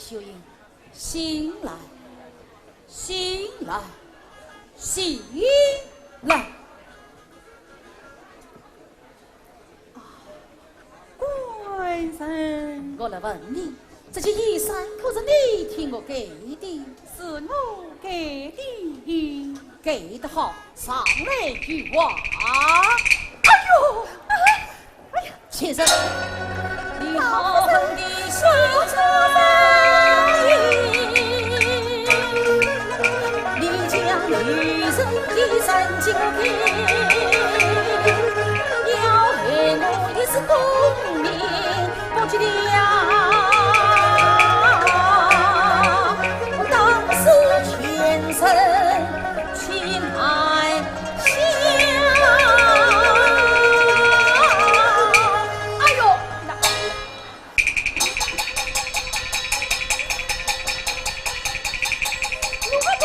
秀英，醒来，醒来，醒来！啊，官人。我来问你，这件衣衫可是你替我盖的？是我盖的。盖得好，上来与话。哎呦，啊，哎呀！ 且说你好狠的小子，你将女人的身价给，要害我一世功名不及了。我当时全身 起来笑。哎呦，我不懂。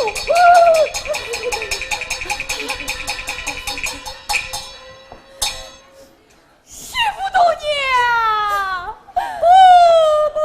谢武大娘，不，不。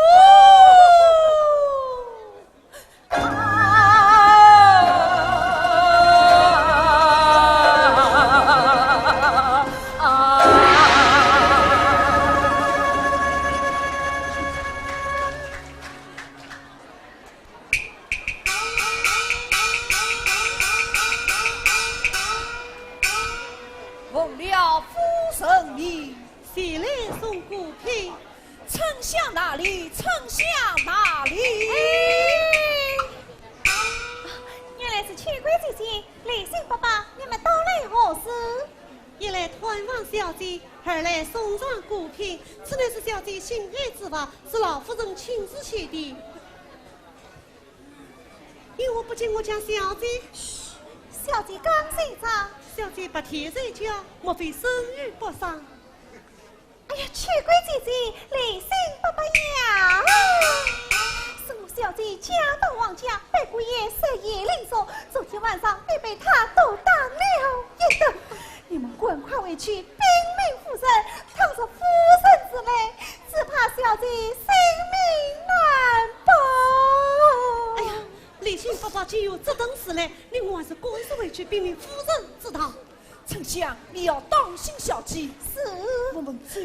奉了夫人命，前来送果品。春香哪里？春香哪里？哎，原来是秋桂姐姐、雷信伯伯，你们到来何事？一来探望小姐，二来送上果品。此乃是小姐心爱之物，是老夫人亲自写的。 因何不见我家小姐？嘘，小姐刚睡着。小姐白天睡觉，莫非身有不适？哎呀，秋桂姐姐，雷信伯伯呀！是我小姐嫁到王家，拜过爷，十月临终，昨天晚上你被他毒打了一顿。你们赶快回去禀明夫人，倘若夫人知来， 只怕小姐性命难保。哎呀，雷信伯伯既有这等事来，你我还是赶速回去禀明夫人知道。春香，你要当心小姐。是。我们走。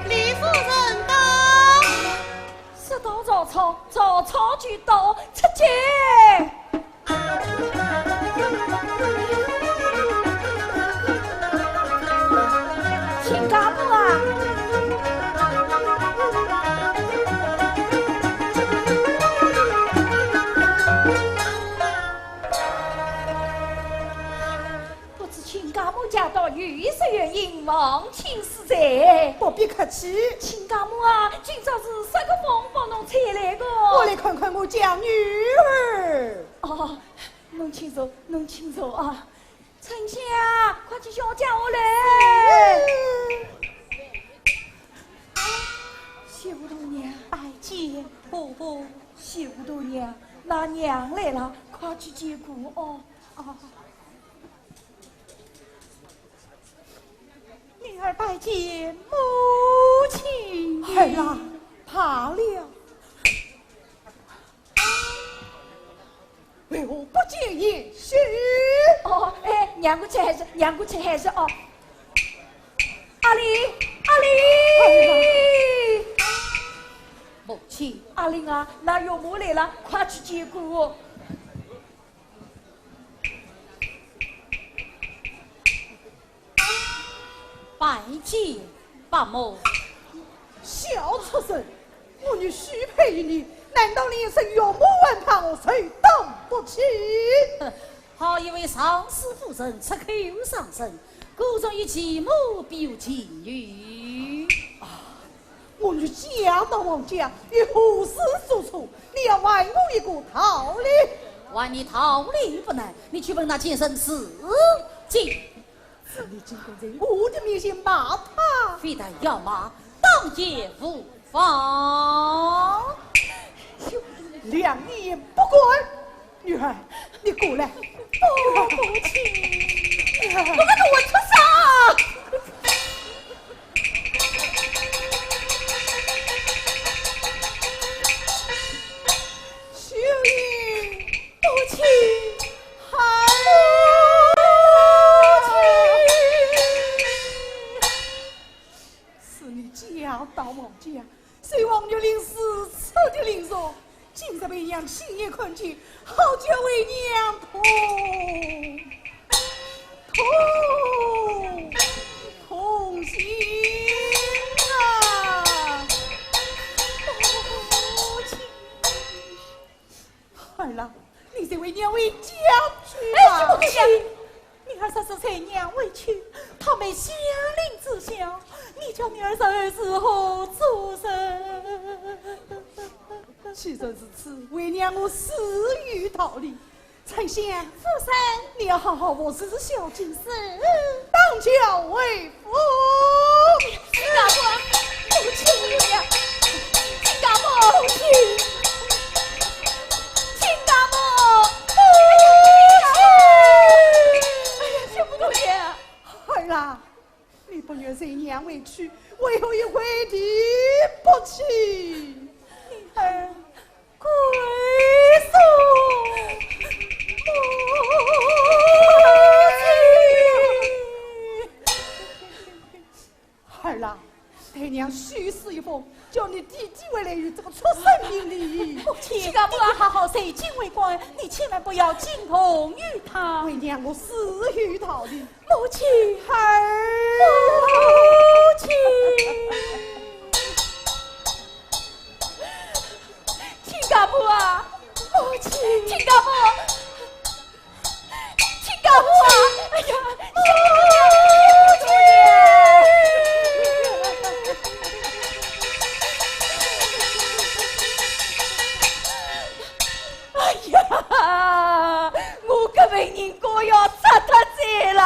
李夫人到。说到曹操，曹操就到，出去。 亲家母啊！不知亲家母驾到，有一说原因，望请恕罪。不必客气。亲家母啊，今朝是啥个风把侬吹来的？我来看看我家女儿。 哦，侬请坐，侬请坐啊。春香，快去叫家下来。谢武大娘。拜见婆婆。谢武大娘，㑚娘来了，快去见姑哦。哦。 女儿拜见母亲。孩儿啊，罢了。为何不见贤婿？哦，哎，让过去还是，让过去还是哦。阿林，阿林。孩儿啊。母亲。阿林啊，㑚岳母来了，快去见姑。 拜见伯母。小畜生，我女婿配于你，难道连声岳母还怕，我谁当不起？哼，好一位尚书夫人，出口伤人，果然与其母比于其女。啊，我女嫁到王家，有何事所处？你要还我一个道理。还你道理不难，你去问那贱人是谁。你竟敢在我的面前骂她？非但要骂，打也无妨。两言不敢。女儿，你过来。不，母亲，我个畜生！秋英，母亲，孩儿。是你嫁到王家，受王玉林如此的凌辱，今日为娘亲眼看见，好叫为娘痛痛痛心啊！母亲。 儿啊，你随为娘回家去吧。哎，母亲，你二嫂是随娘回去，她没香菱之效，你叫你二嫂如何做人？既然如此，为娘我自有道理。 春香，夫人，你要好好服侍小姐。是。当轿回府。亲家母，母亲呀，亲家母，母亲，亲家母，母亲。哎呀，全部都是。儿啊， 你不愿随娘回去，为何又回头不去？你儿跪送母亲。儿啊，待娘去书一封，叫你弟弟回来与这个畜生评理。母亲，弟弟好好受尽为官，你千万不要惊动于他。为娘我自有道理。 母亲，儿，母亲，亲家母啊，母亲，亲家母，亲家母啊，哎呀，母亲。 哎呀，我个为人哥要杀脱罪啦！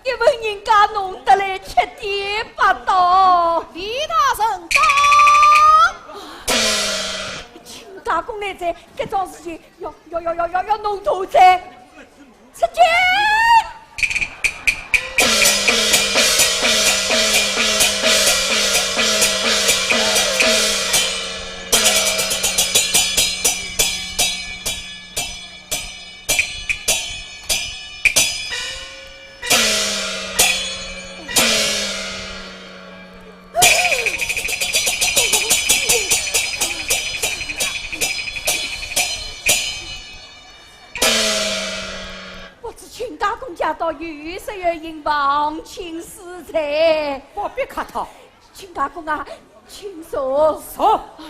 一份人家弄得来七颠八倒。李大人到。亲家公来哉，搿桩事体要要要要要要弄透哉。出去！ 不知亲家公驾到，有失远迎，望请恕罪。不必客套。亲家公啊，请坐。坐。哎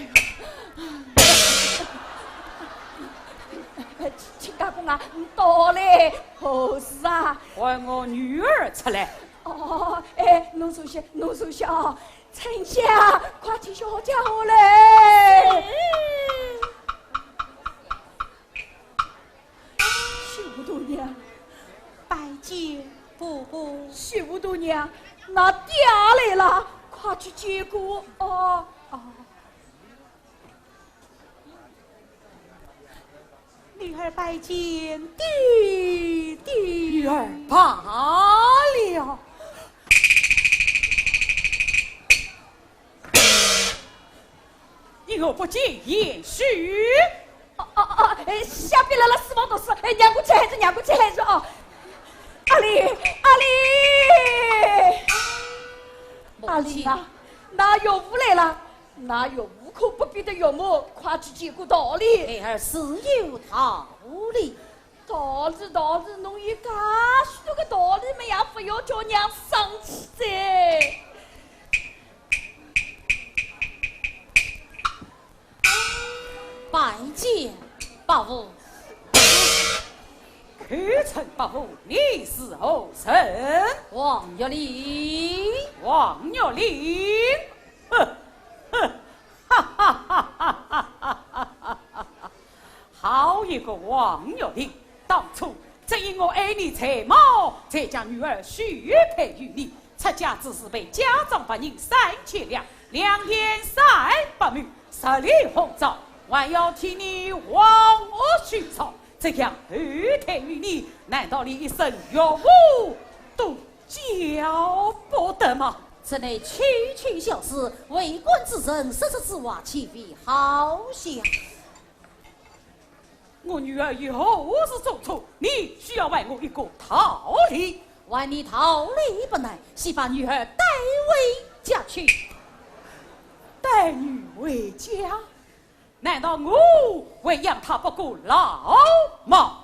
呦，亲家公啊，你到来何事啊？唤我女儿出来。哦，哎，侬坐歇，侬坐歇哦。春香，快替小姐下来。 媳妇大娘。拜见婆婆。媳妇大娘，㑚爹来了，快去见过哦。哦。女儿拜见爹爹。女儿罢了。 因何不见贤婿？哦哦哦，哎，下边来了四毛多事，哎，让我去还是让我去还是哦。阿丽，阿丽，阿丽啊，㑚岳父来了，㑚岳父可不比得岳母，快去见过道理。孩儿自有道理。 道理道理，侬有介许多个道理么，也勿要叫娘生气哉。拜见伯父。口称伯父，你是何人？王玉林。王玉林？哼，哼，哈哈哈哈哈哈！ 好一个王玉林，当初只因我爱你才貌，才将女儿许配于你。出嫁之时被家中仆人三千两，两眼三百目，十里红妆，还要替你黄屋修草，这样厚待于你，难道连一声岳父都叫不得吗？这乃区区小事，为官之人，说说此话，岂非好笑？ 我女儿有何事做错？你需要还我一个道理。还你道理不难，先把女儿带回家去。带女回家？难道我还养她不过老吗？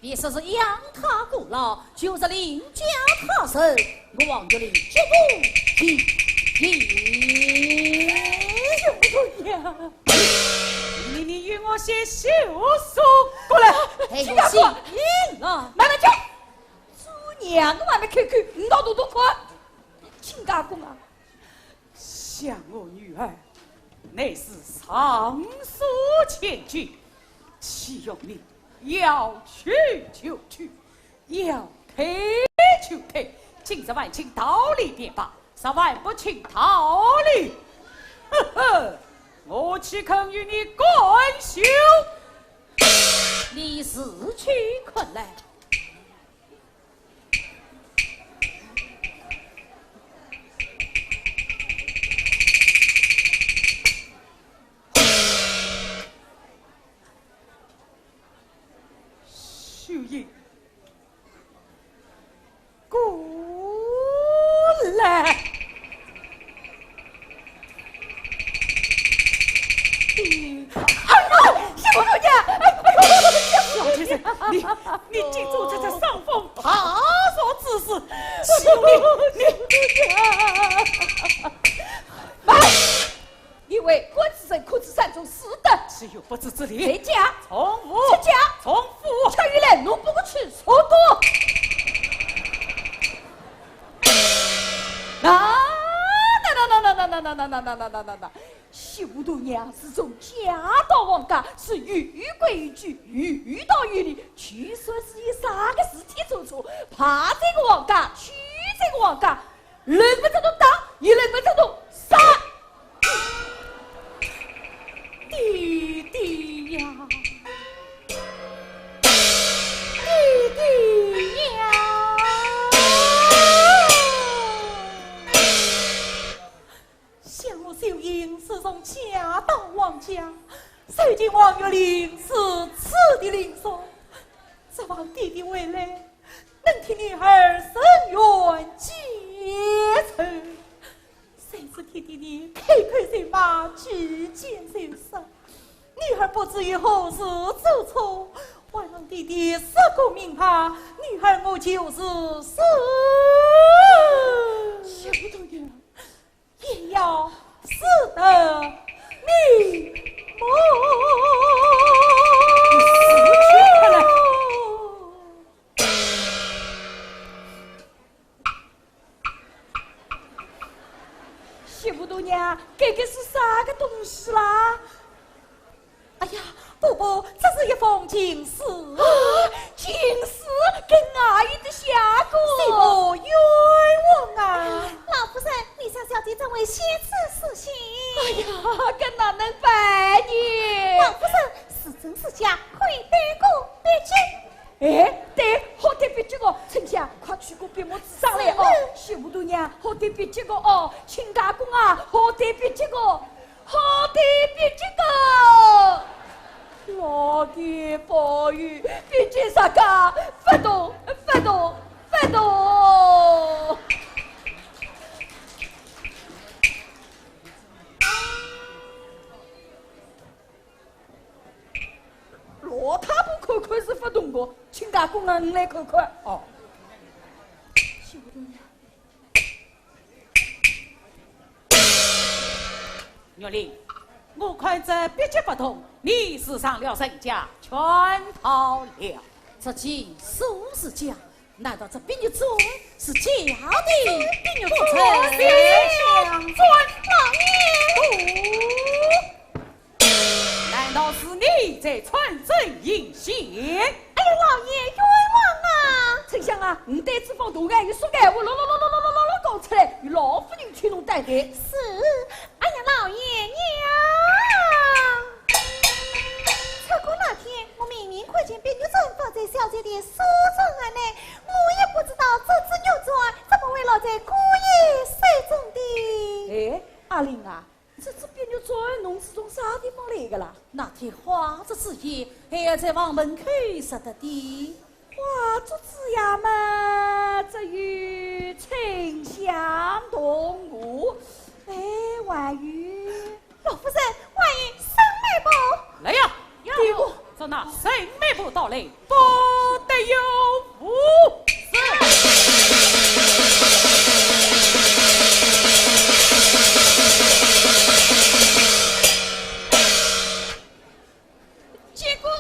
别说是养她过老，就是另嫁他人，我王玉林绝不情愿。舅母呀！ 你，你与我写休书过来。哎，亲家公，慢慢叫。做娘的还没开口，你倒动动看。亲家公啊，想我女儿乃是尚书千金，岂容你要娶就娶， 要退就退，今日还请道理便罢，日后不请道理，呵呵，我岂肯与你干休？你自去看来。 秀英，过来。哎呦，小姐，哎呦，小姐，你，你竟做出这伤风败俗之事，秀英，你，你，慢！ 你为官之人，可知山中四德？岂有不知之理？谁家？从父。出家？从父。出于来，侬不过去说多。那，那，那，那，那，那，那，那，那，那，那，那，那，那，媳妇大娘自从嫁到王家，是有规矩，有道有理，就算是有啥个事体做错，怕这个王家，去这个王家，轮不着侬打，也轮不着侬杀。爹爹呀，爹爹呀！ 想我秀英自从嫁到王家，受尽王玉林如此的凌辱，指望爹爹回来能替女儿伸冤解仇，谁知爹爹你开口就骂，句句就杀，女儿不知有何事做错，还望爹爹赦过明白，女儿我就是死。想不到呀。 也要死得瞑目。你死去快来！媳妇大娘，这个是啥个东西啦？ 哎呀，婆婆，这是一封情书。啊，情书？给阿姨的写个？是我冤枉啊！老夫人，你向小姐怎会写此书信？哎呀，这哪能办呢？老夫人，是真是假，可以对过笔迹。哎，对，好对笔迹哦。春香，快取过笔墨纸上来哦。是。媳妇大娘，好对笔迹个哦。亲家公啊，好对笔迹个。 好对笔迹个。老天保佑，笔迹啥个？勿动，勿动，勿动。老太婆看看是勿动个，亲家公啊，你来看看。哦。 玉林，我看这笔迹不同，你是上了人家圈套了。这情书是假，难道这碧玉簪是假的？碧玉簪，不成。老爷。哦。 难道是你在穿针引线？哎呀，老爷，冤枉啊！春香啊，你对这方大人有说闲话，啰啰啰啰啰啰啰讲出来，与老夫人听侬担待。是。哎呀，老爷娘！出阁那天，我明明看见碧玉簪放在小姐的梳妆案内，我也不知道这只玉簪怎么会落在姑爷手中的。哎，阿林啊， 这只碧玉簪侬是从啥地方来的啦？那天花烛之夜，孩儿在房门口拾得的。花烛之夜嘛，只有沉香同我。哎，还有？老夫人，还有沈媒婆。来呀，有。对过。 说那沈媒婆到来，不得有误。是。结果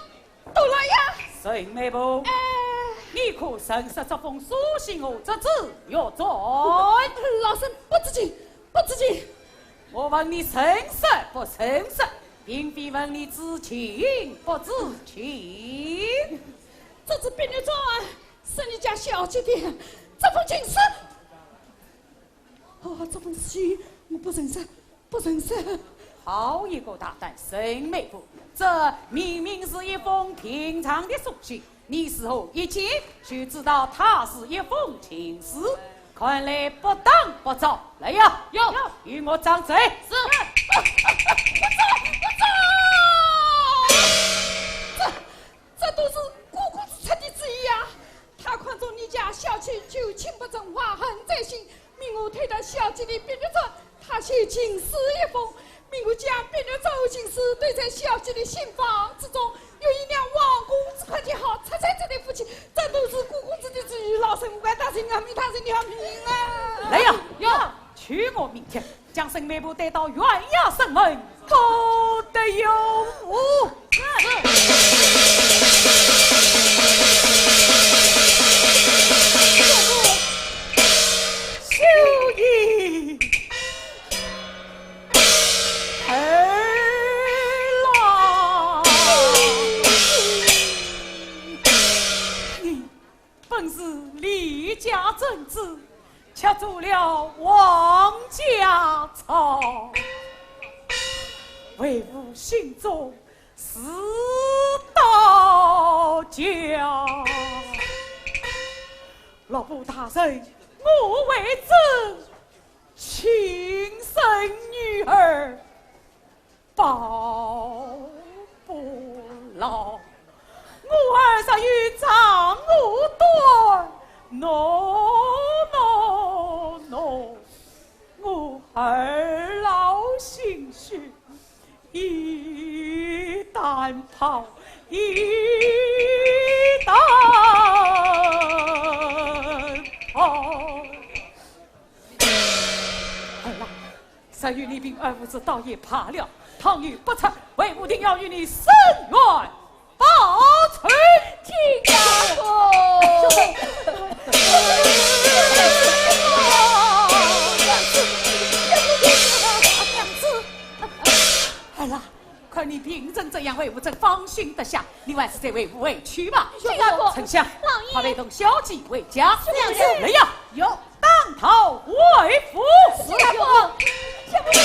到了呀。沈媒婆，哎。你可认识这封书信和这只玉簪？老身不知情，不知情。 我问你认识不认识，并非问你知情不知情。这只碧玉簪是你家小姐的，这封情书，哦，这封信我不认识，不认识。好一个大胆沈媒婆，这明明是一封平常的书信， 你如何一见就知道它是一封情书？看来不打不招。来呀，有，与我掌嘴。是。不招，不招！这，这都是姑姑之出的主意呀！她看中你家小姐旧情不真，怀恨在心，命我偷得小姐的碧玉簪， 她写情书一封，命我将碧玉簪情书堆在小姐的新房之中，有一辆王公之快就好，出彩这对夫妻，这都是姑姑之的主意，老身无敢大人啊，命大人的命啊！来呀，有，取我名帖，将沈媒婆带到县衙审问，不得有误。是。秀英。子，抢走了王家草，为父心中自刀绞。老夫大人，我为子亲生女儿， 报不牢。我儿若有长我短，喏喏喏，我儿老心虚，一旦跑，一旦跑。儿啊， 若有利兵，二父子倒也罢了，倘有不测，为父定要与你伸冤报仇。亲家公！娘子，儿啊，看你病成这样，为父怎放心得下？你还是随为父回去吧。亲家公！春香，老爷。快陪同小姐回家。是，娘子。来呀，有。 当头回府。是，相公。相公呀，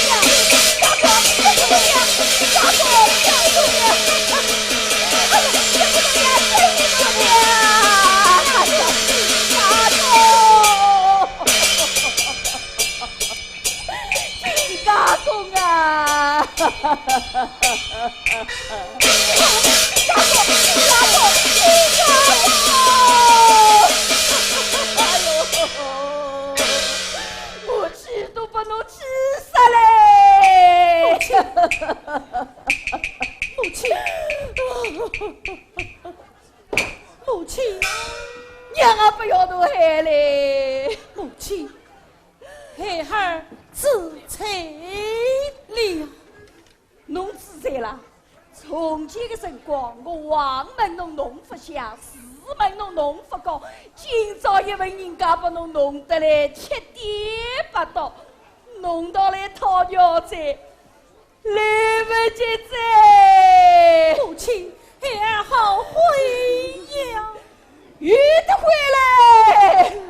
相公，相公呀，相公，相公呀。哎呀，相公呀，相公呀。哎呀，相公。亲家公啊。 哎呦，我气都把侬气煞嘞！母亲，母亲，母亲，娘啊，不要侬喊嘞！母亲，孩儿知罪了。 侬知罪啦？从前个辰光，我横问侬，侬勿响；竖问侬，侬勿讲。今朝一问人家，把侬弄得来七颠八倒，弄到来讨饶哉，来不及哉。母亲，孩儿后悔呀。 有得悔嘞！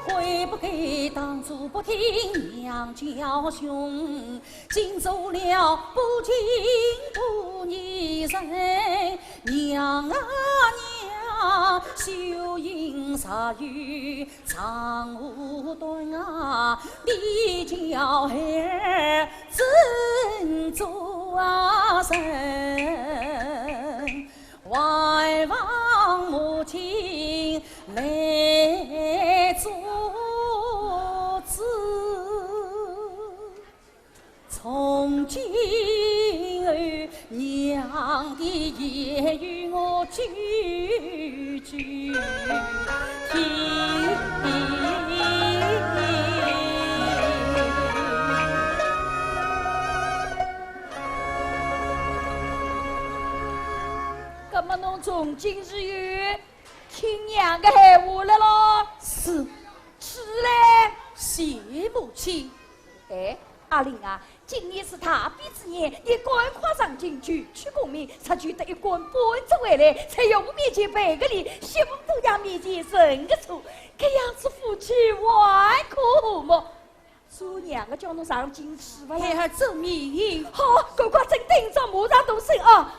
悔不该当初不听娘教训，今做了不敬不义人。娘啊娘，修行若有 长和短啊，你教孩儿怎做啊人？还望母亲来做主。 从今后，娘的言语我句句听。那么侬从今以后听娘的闲话了咯？是。去嘞。谢母亲。 哎，阿林啊，今年是大比之年，你赶快上京求取功名，才求得一官半职回来，在岳父面前赔个礼，媳妇多爷面前认个错，搿样子夫妻还可和睦？做娘的叫侬上京去勿啦？孩儿遵命。好，赶快整顿衣装，马上动身啊！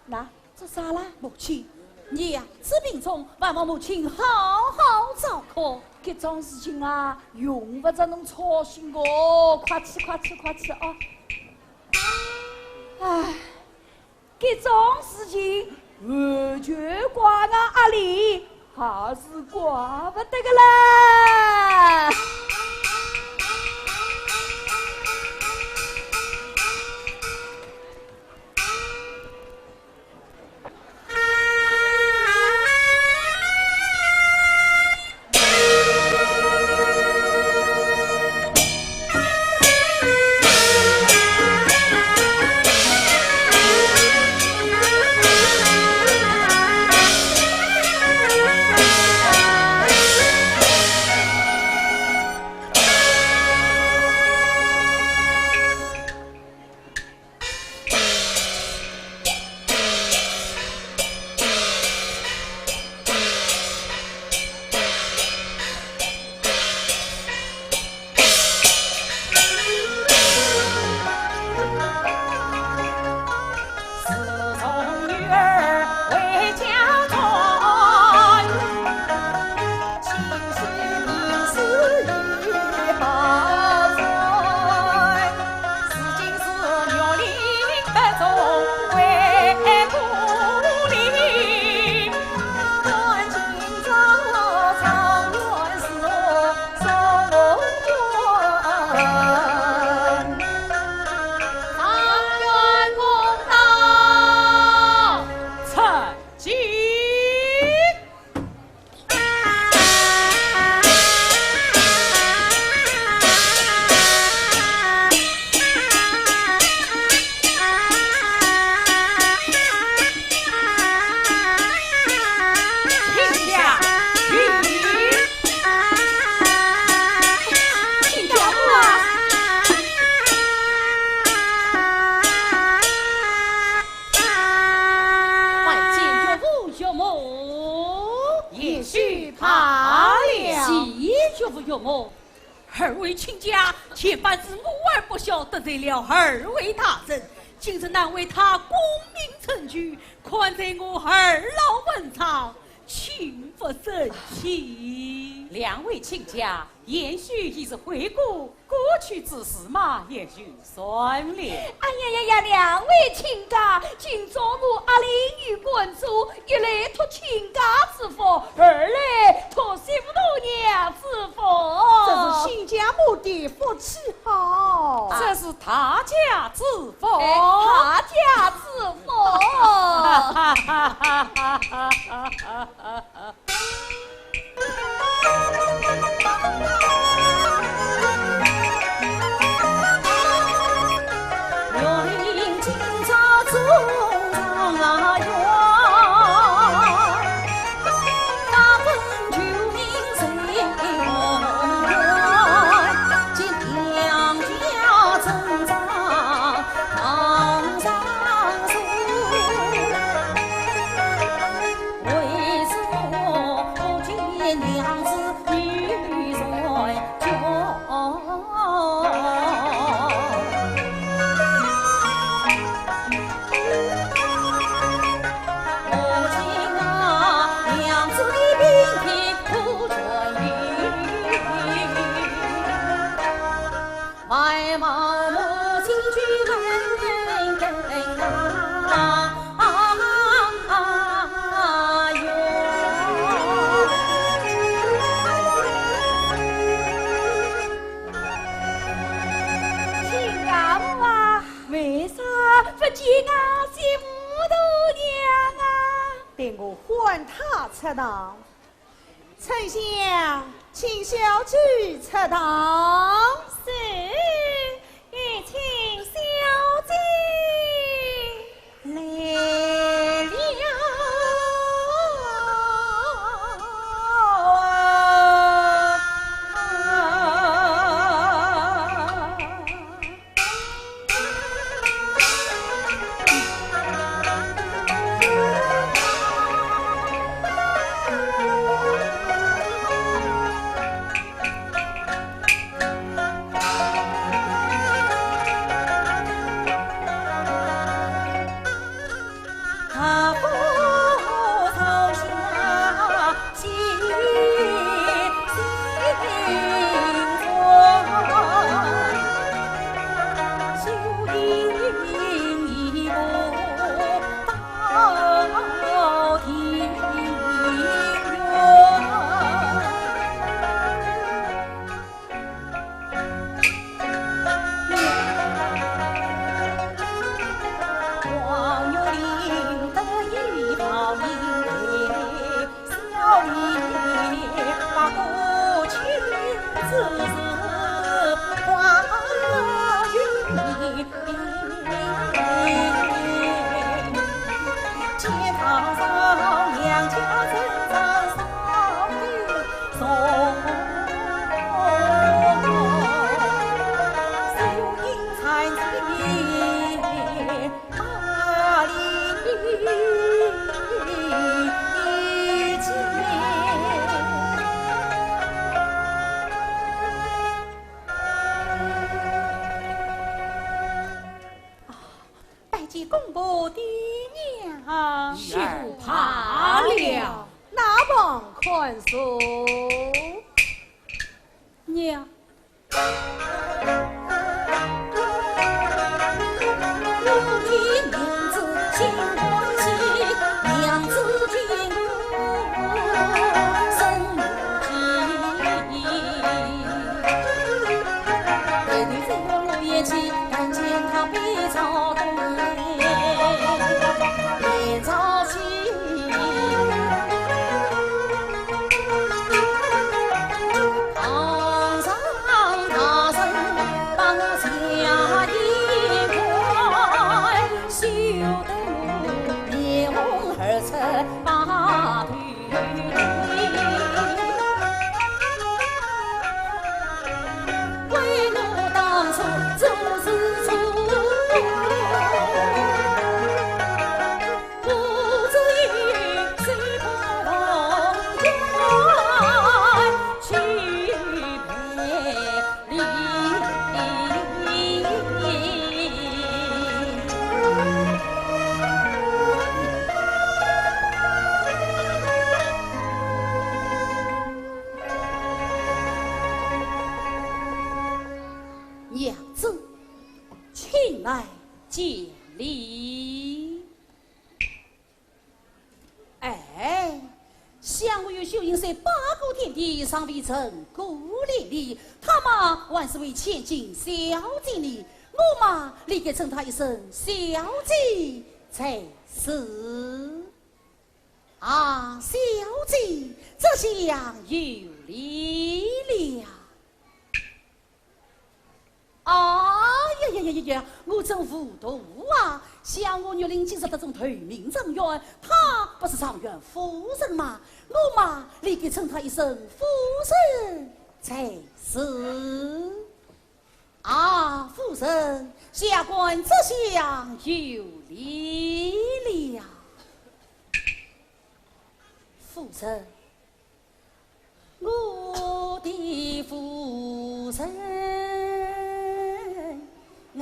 那 做啥啦？母亲，娘子病重，还望母亲好好照看。搿桩事情啊，用勿着侬操心个，快去，快去，快去啊！唉，搿桩事情完全怪俺阿林，还是怪勿得个啦。不由我。二位亲家，前番是我儿不孝，得罪了二位大人，今日难为他功名成就，看在我二老份上，请勿生气。两位亲家，贤婿已是悔过，过去之事嘛，也就算了。哎呀呀呀，两位亲家，今朝我阿林与观主，一来托亲家之福，二来托媳妇大娘之福。这是新家母的福气好。这是大家之福。哎，大家之福。亲家母啊，为啥不见俺媳妇大娘啊？待我唤她出堂。 春香，请小姐出堂。是，有请小姐。来了。拜见公婆爹娘。女儿罢了。那旁看守。娘。我有秀英山八股天地，尚未成过连理，她嘛还是位千金小姐呢。我嘛，理该称她一声小姐才是。啊，小姐，这厢有礼了。 哎呀呀呀呀呀，我真糊涂啊！想我玉林今日得中头名状元，她不是状元夫人吗？我嘛，理该称她一声夫人才是。啊，夫人，下官这厢有礼了。夫人， 我的夫人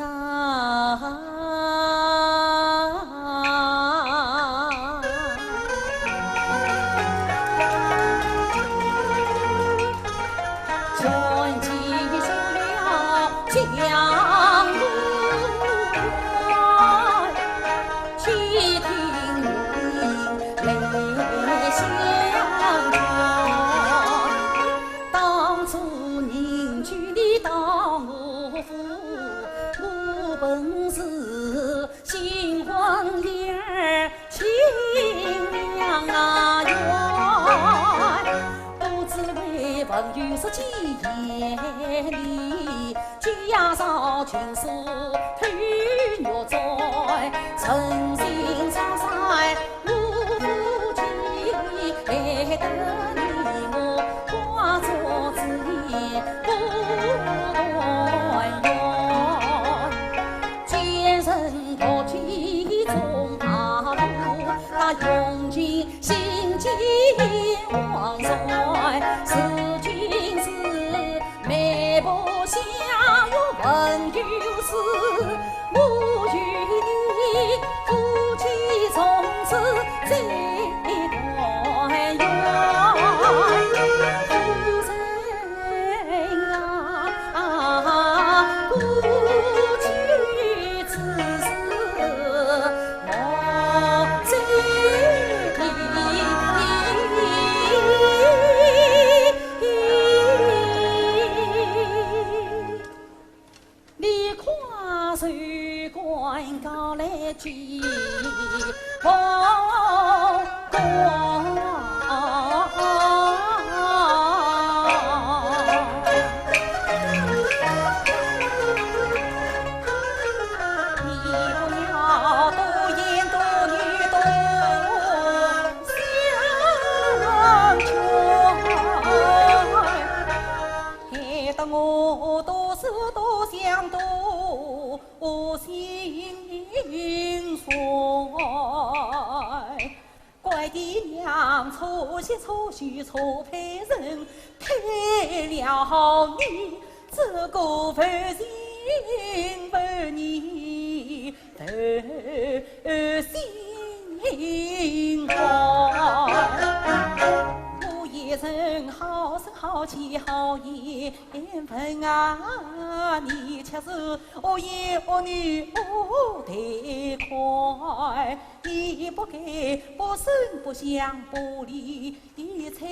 啊。你快随官告来见我公。你不要多言多语多相劝，害得我多思多想多 心酸。乖爹娘错惜错许错配人，配了你这个负心负义负心汉。我也曾好声好气好言 分啊，你却是恶言恶语恶待快，你不该不声不响不理的睬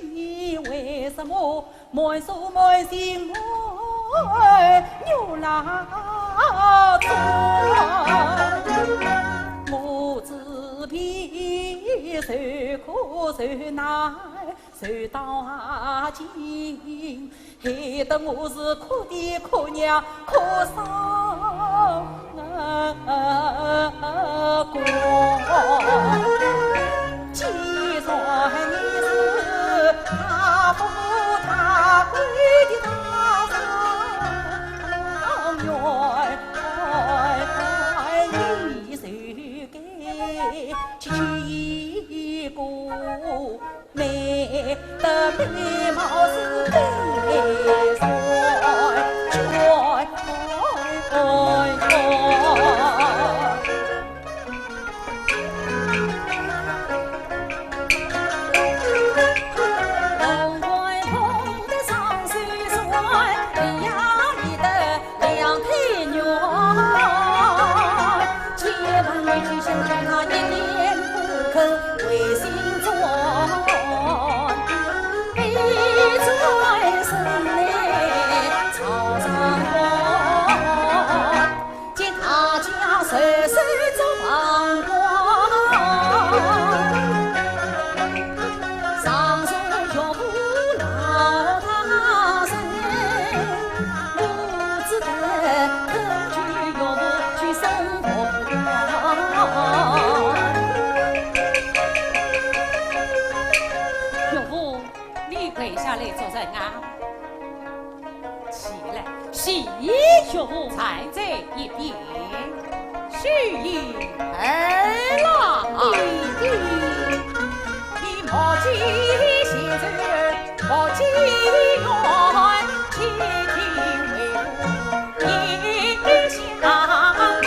你，为什么满手满心我又拉错？我只比受苦受难 受到啊今，害得我是哭爹哭娘哭丧光。既然你是大富大贵的大状元，你就该娶一个 美的美貌是美人。啊，起来，洗衣服站在一边，秀英儿啦。弟弟，你莫急，先生莫急，远且听为父言相劝。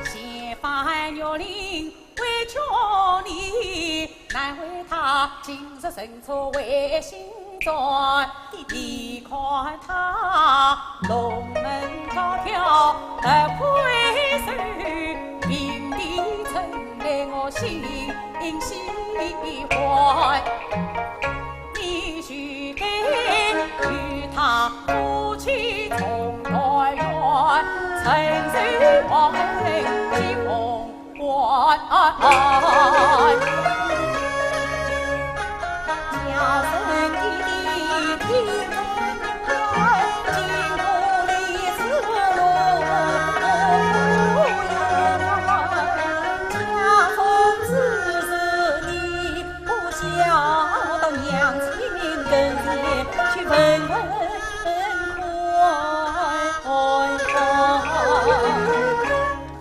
前番玉林 为求你，难为他今日乘车回心转。你看他龙门高挑，头盔手，平地城来我心喜欢。你须该与他夫妻重团圆，成就王后吉凤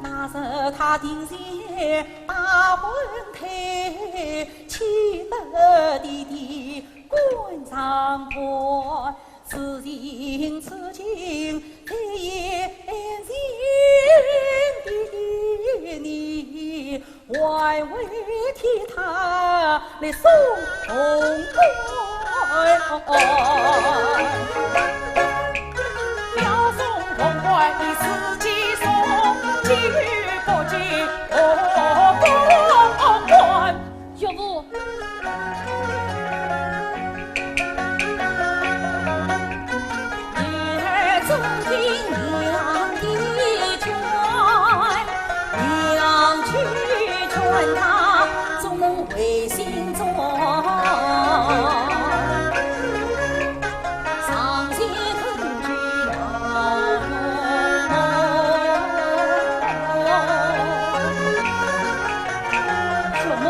那日他定是把婚退，气得弟弟滚上坡，此情此景，非言尽的你。 还未替他来送红冠。要送红冠，你自己送，急与不急？红冠。岳父。 女儿遵听娘的劝，娘去劝她，总能回心转。伤心很久啊。什么？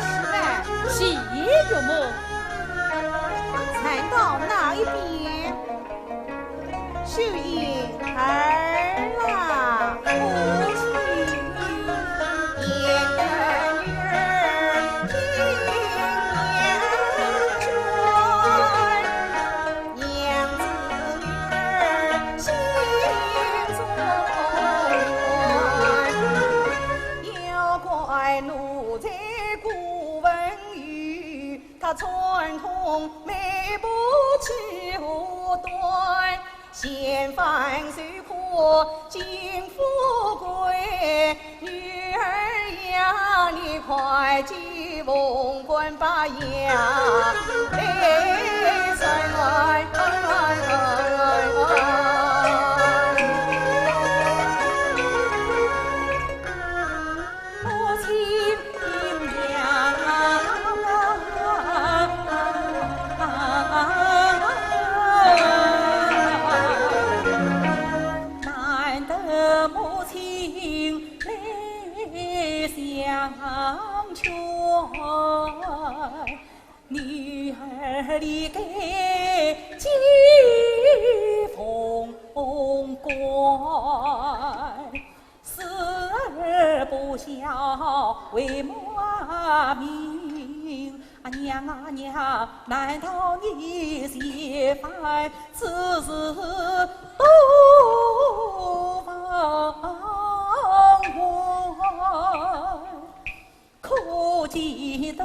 是来洗衣浴母。站到那一边。 秀英儿啊，母亲。要怪奴才顾文玉， 他串通媒婆欺我断，嫌犯受苦尽富贵。女儿呀，你快去凤冠把呀，哎，哎，哎，哎。 母亲呀，难得母亲来相劝，女儿理该接凤冠。 死而不孝为母命。啊，娘啊娘，难道你嫌犯之事多忘怀？ 可记得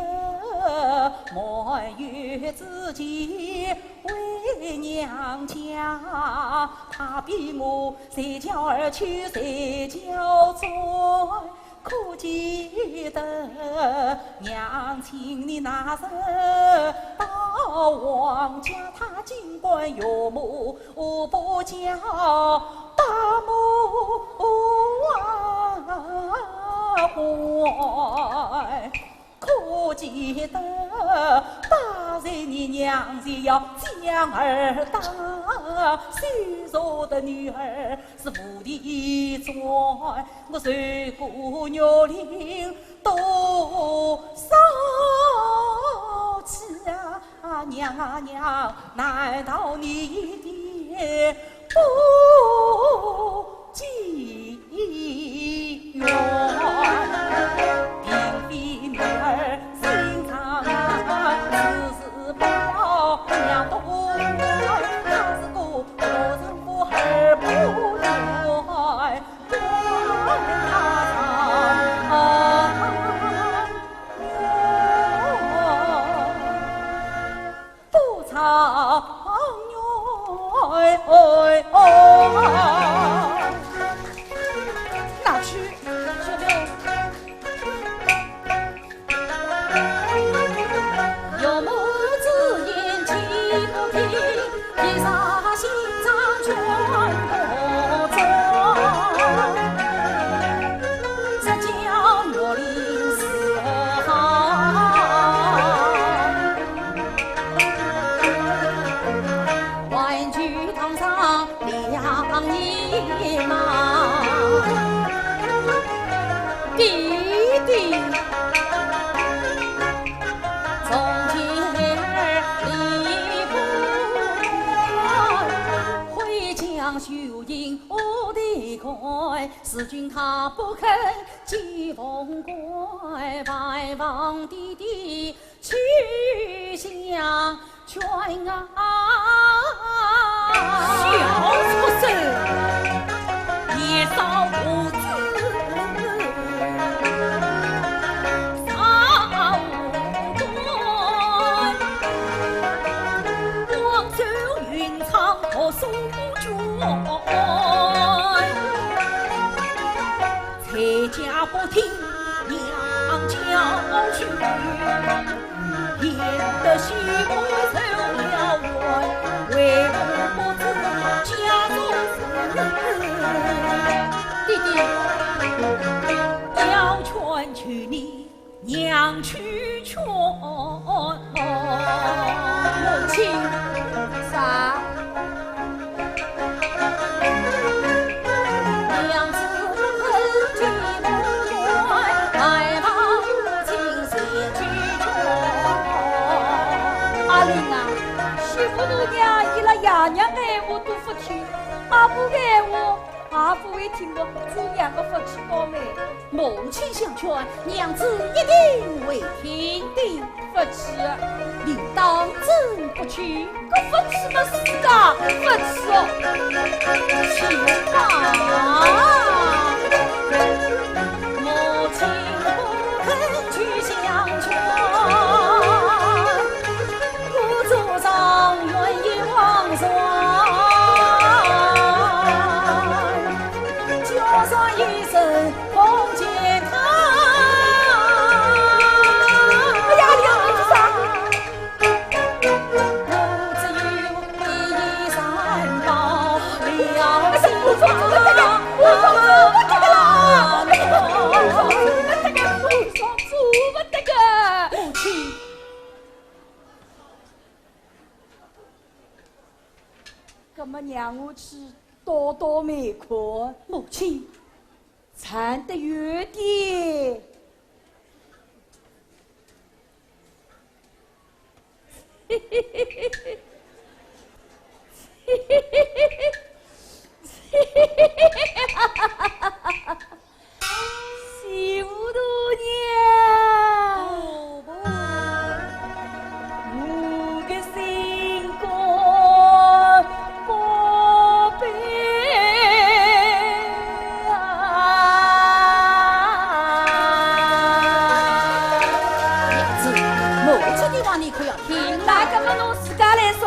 满月之期回娘家，他比我随叫儿去随叫转。可记得娘亲你那日到王家，她金冠玉马 我不叫大梦啊，可记得，大人你娘子要将儿打，羞辱的女儿是无地钻。我受过玉令多少气啊，娘啊娘，难道你一点不 记冤，并非女儿心肠啊，只是不要娘多爱，她是个做丈夫儿不怨，怨她丈夫。 不长远。拿去，小妹。岳母之言听不听，一霎心肠全不中。只叫我临时好。 玩具糖霜两年嘛。弟弟，从前儿离不开，回家收银我得看，如今她不肯见凤冠，拜望弟弟 去相劝啊。小畜生，年少无知，少无端，光走云昌读书卷。 在家不听娘教训，演得戏我受了warn，为父不知家中事。弟弟，要劝求你 娘去劝。母亲。啥？娘子不肯听我劝，还望母亲前去劝。阿林啊，媳妇大娘伊拉爷娘个闲话都勿听，阿婆个闲话 阿婆会听个，做娘个福气高没？母亲相劝，娘子一定会听的。福气，你当真不去？搿福气嘛是个福气哦。去吧。母亲不肯去相劝， 故作状元也枉然，就算一生空见他。哎呀，你要做啥？我只有一言三报了心肠。哎呀，我做，我做不得了，我做不得了，我做不得了，我做不得了。母亲。 搿么让我去倒倒霉看。母亲，站得远点。媳妇大娘，我个心肝宝贝啊！娘子，母亲的话你可要听啊。那搿么侬自家来说。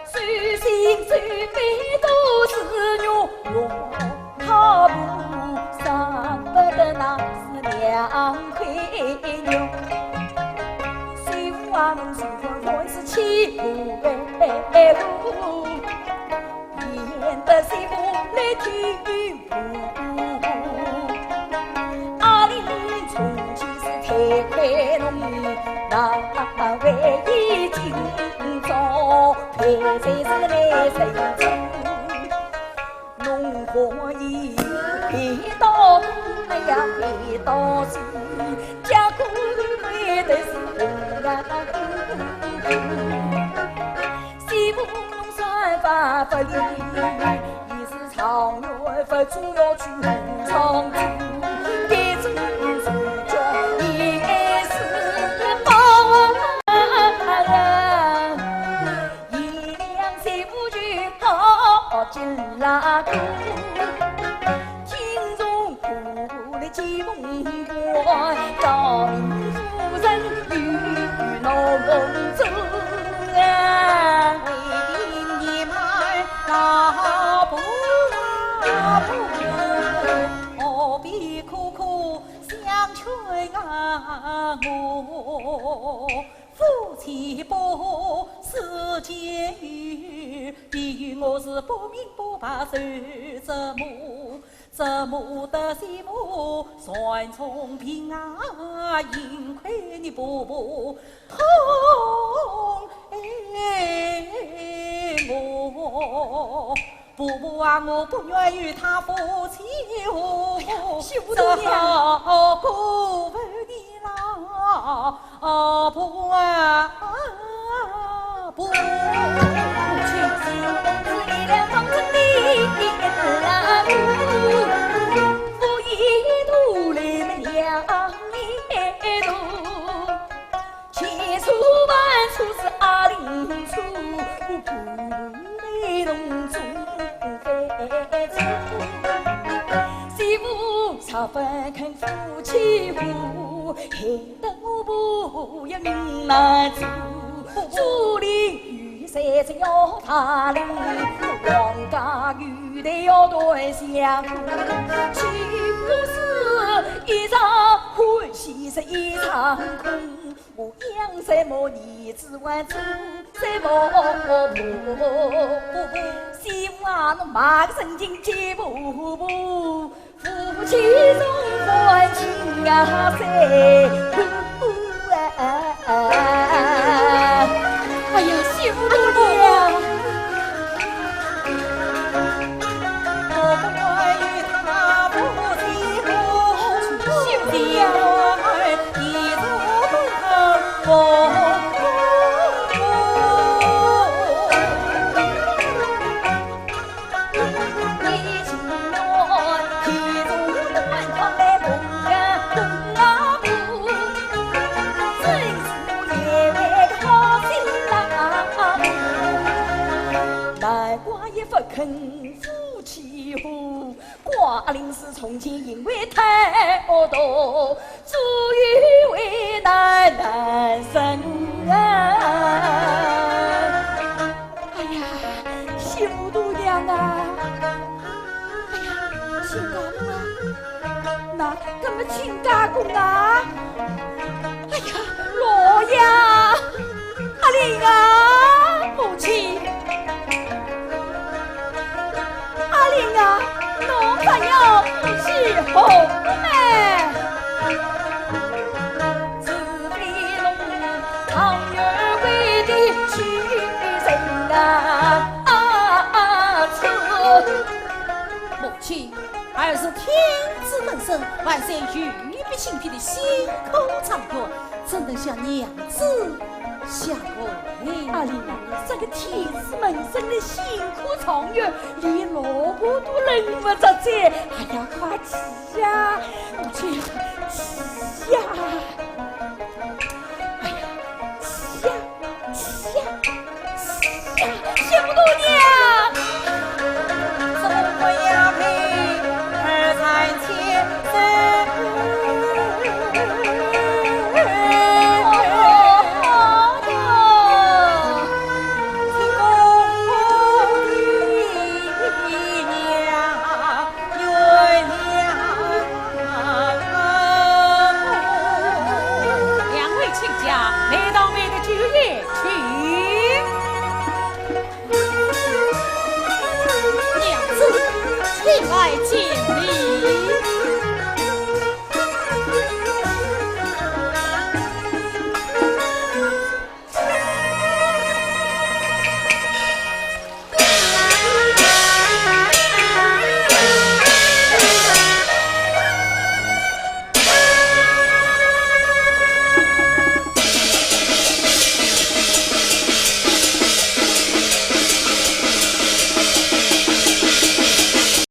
手心手背都是肉。演得是无奈天无，阿里从前是太快弄，那位已经早，陪在是来人中。 侬可以回到东呀，回到西，结果为的是红呀。西部侬算法不灵，也是长远不主要去红上去，别种是叫你爱是包啊。 一两三五句好进拉鼓，听众苦苦的几梦话，要命夫人与侬共走啊。你们大步大步，何必苦苦相劝啊我？ 夫妻不是结义，比喻我是不明不白受折磨，折磨得心腹酸痛病啊，幸亏你婆婆痛爱我。 婆婆啊，我不愿与他夫妻和，哎呀，媳妇大人呀。只好辜负你老婆啊，婆。千错万错是阿林错，不配同做犯错。媳妇十分肯夫妻和，害得我婆也命难做。竹林雨伞只要打淋，王家玉带要断香。岂不是一场欢喜是一场空？ 我养什么儿子还做什么婆婆？媳妇啊，侬骂个神经节婆婆，夫妻中感情啊，谁不啊？哎呀，媳妇多了。 难怪也不肯夫妻和，寡人是从前因为太恶毒，终于为难男生啊。哎呀，媳妇大娘啊，哎呀，亲家公啊，那，那么亲家公啊，哎呀，老爷，阿林啊，母亲。 阿林啊，侬还要夫妻和吗？母亲，儿是天子门生，万岁御笔亲批的辛苦状元，怎能像娘子 下跪。阿林，这个天子门生的辛苦状元，连老婆都认不出哉，还要客气呀？我去，去呀！哎呀，去呀，去呀，去呀！媳妇大娘！ 两位亲家，来到妹的酒宴，请。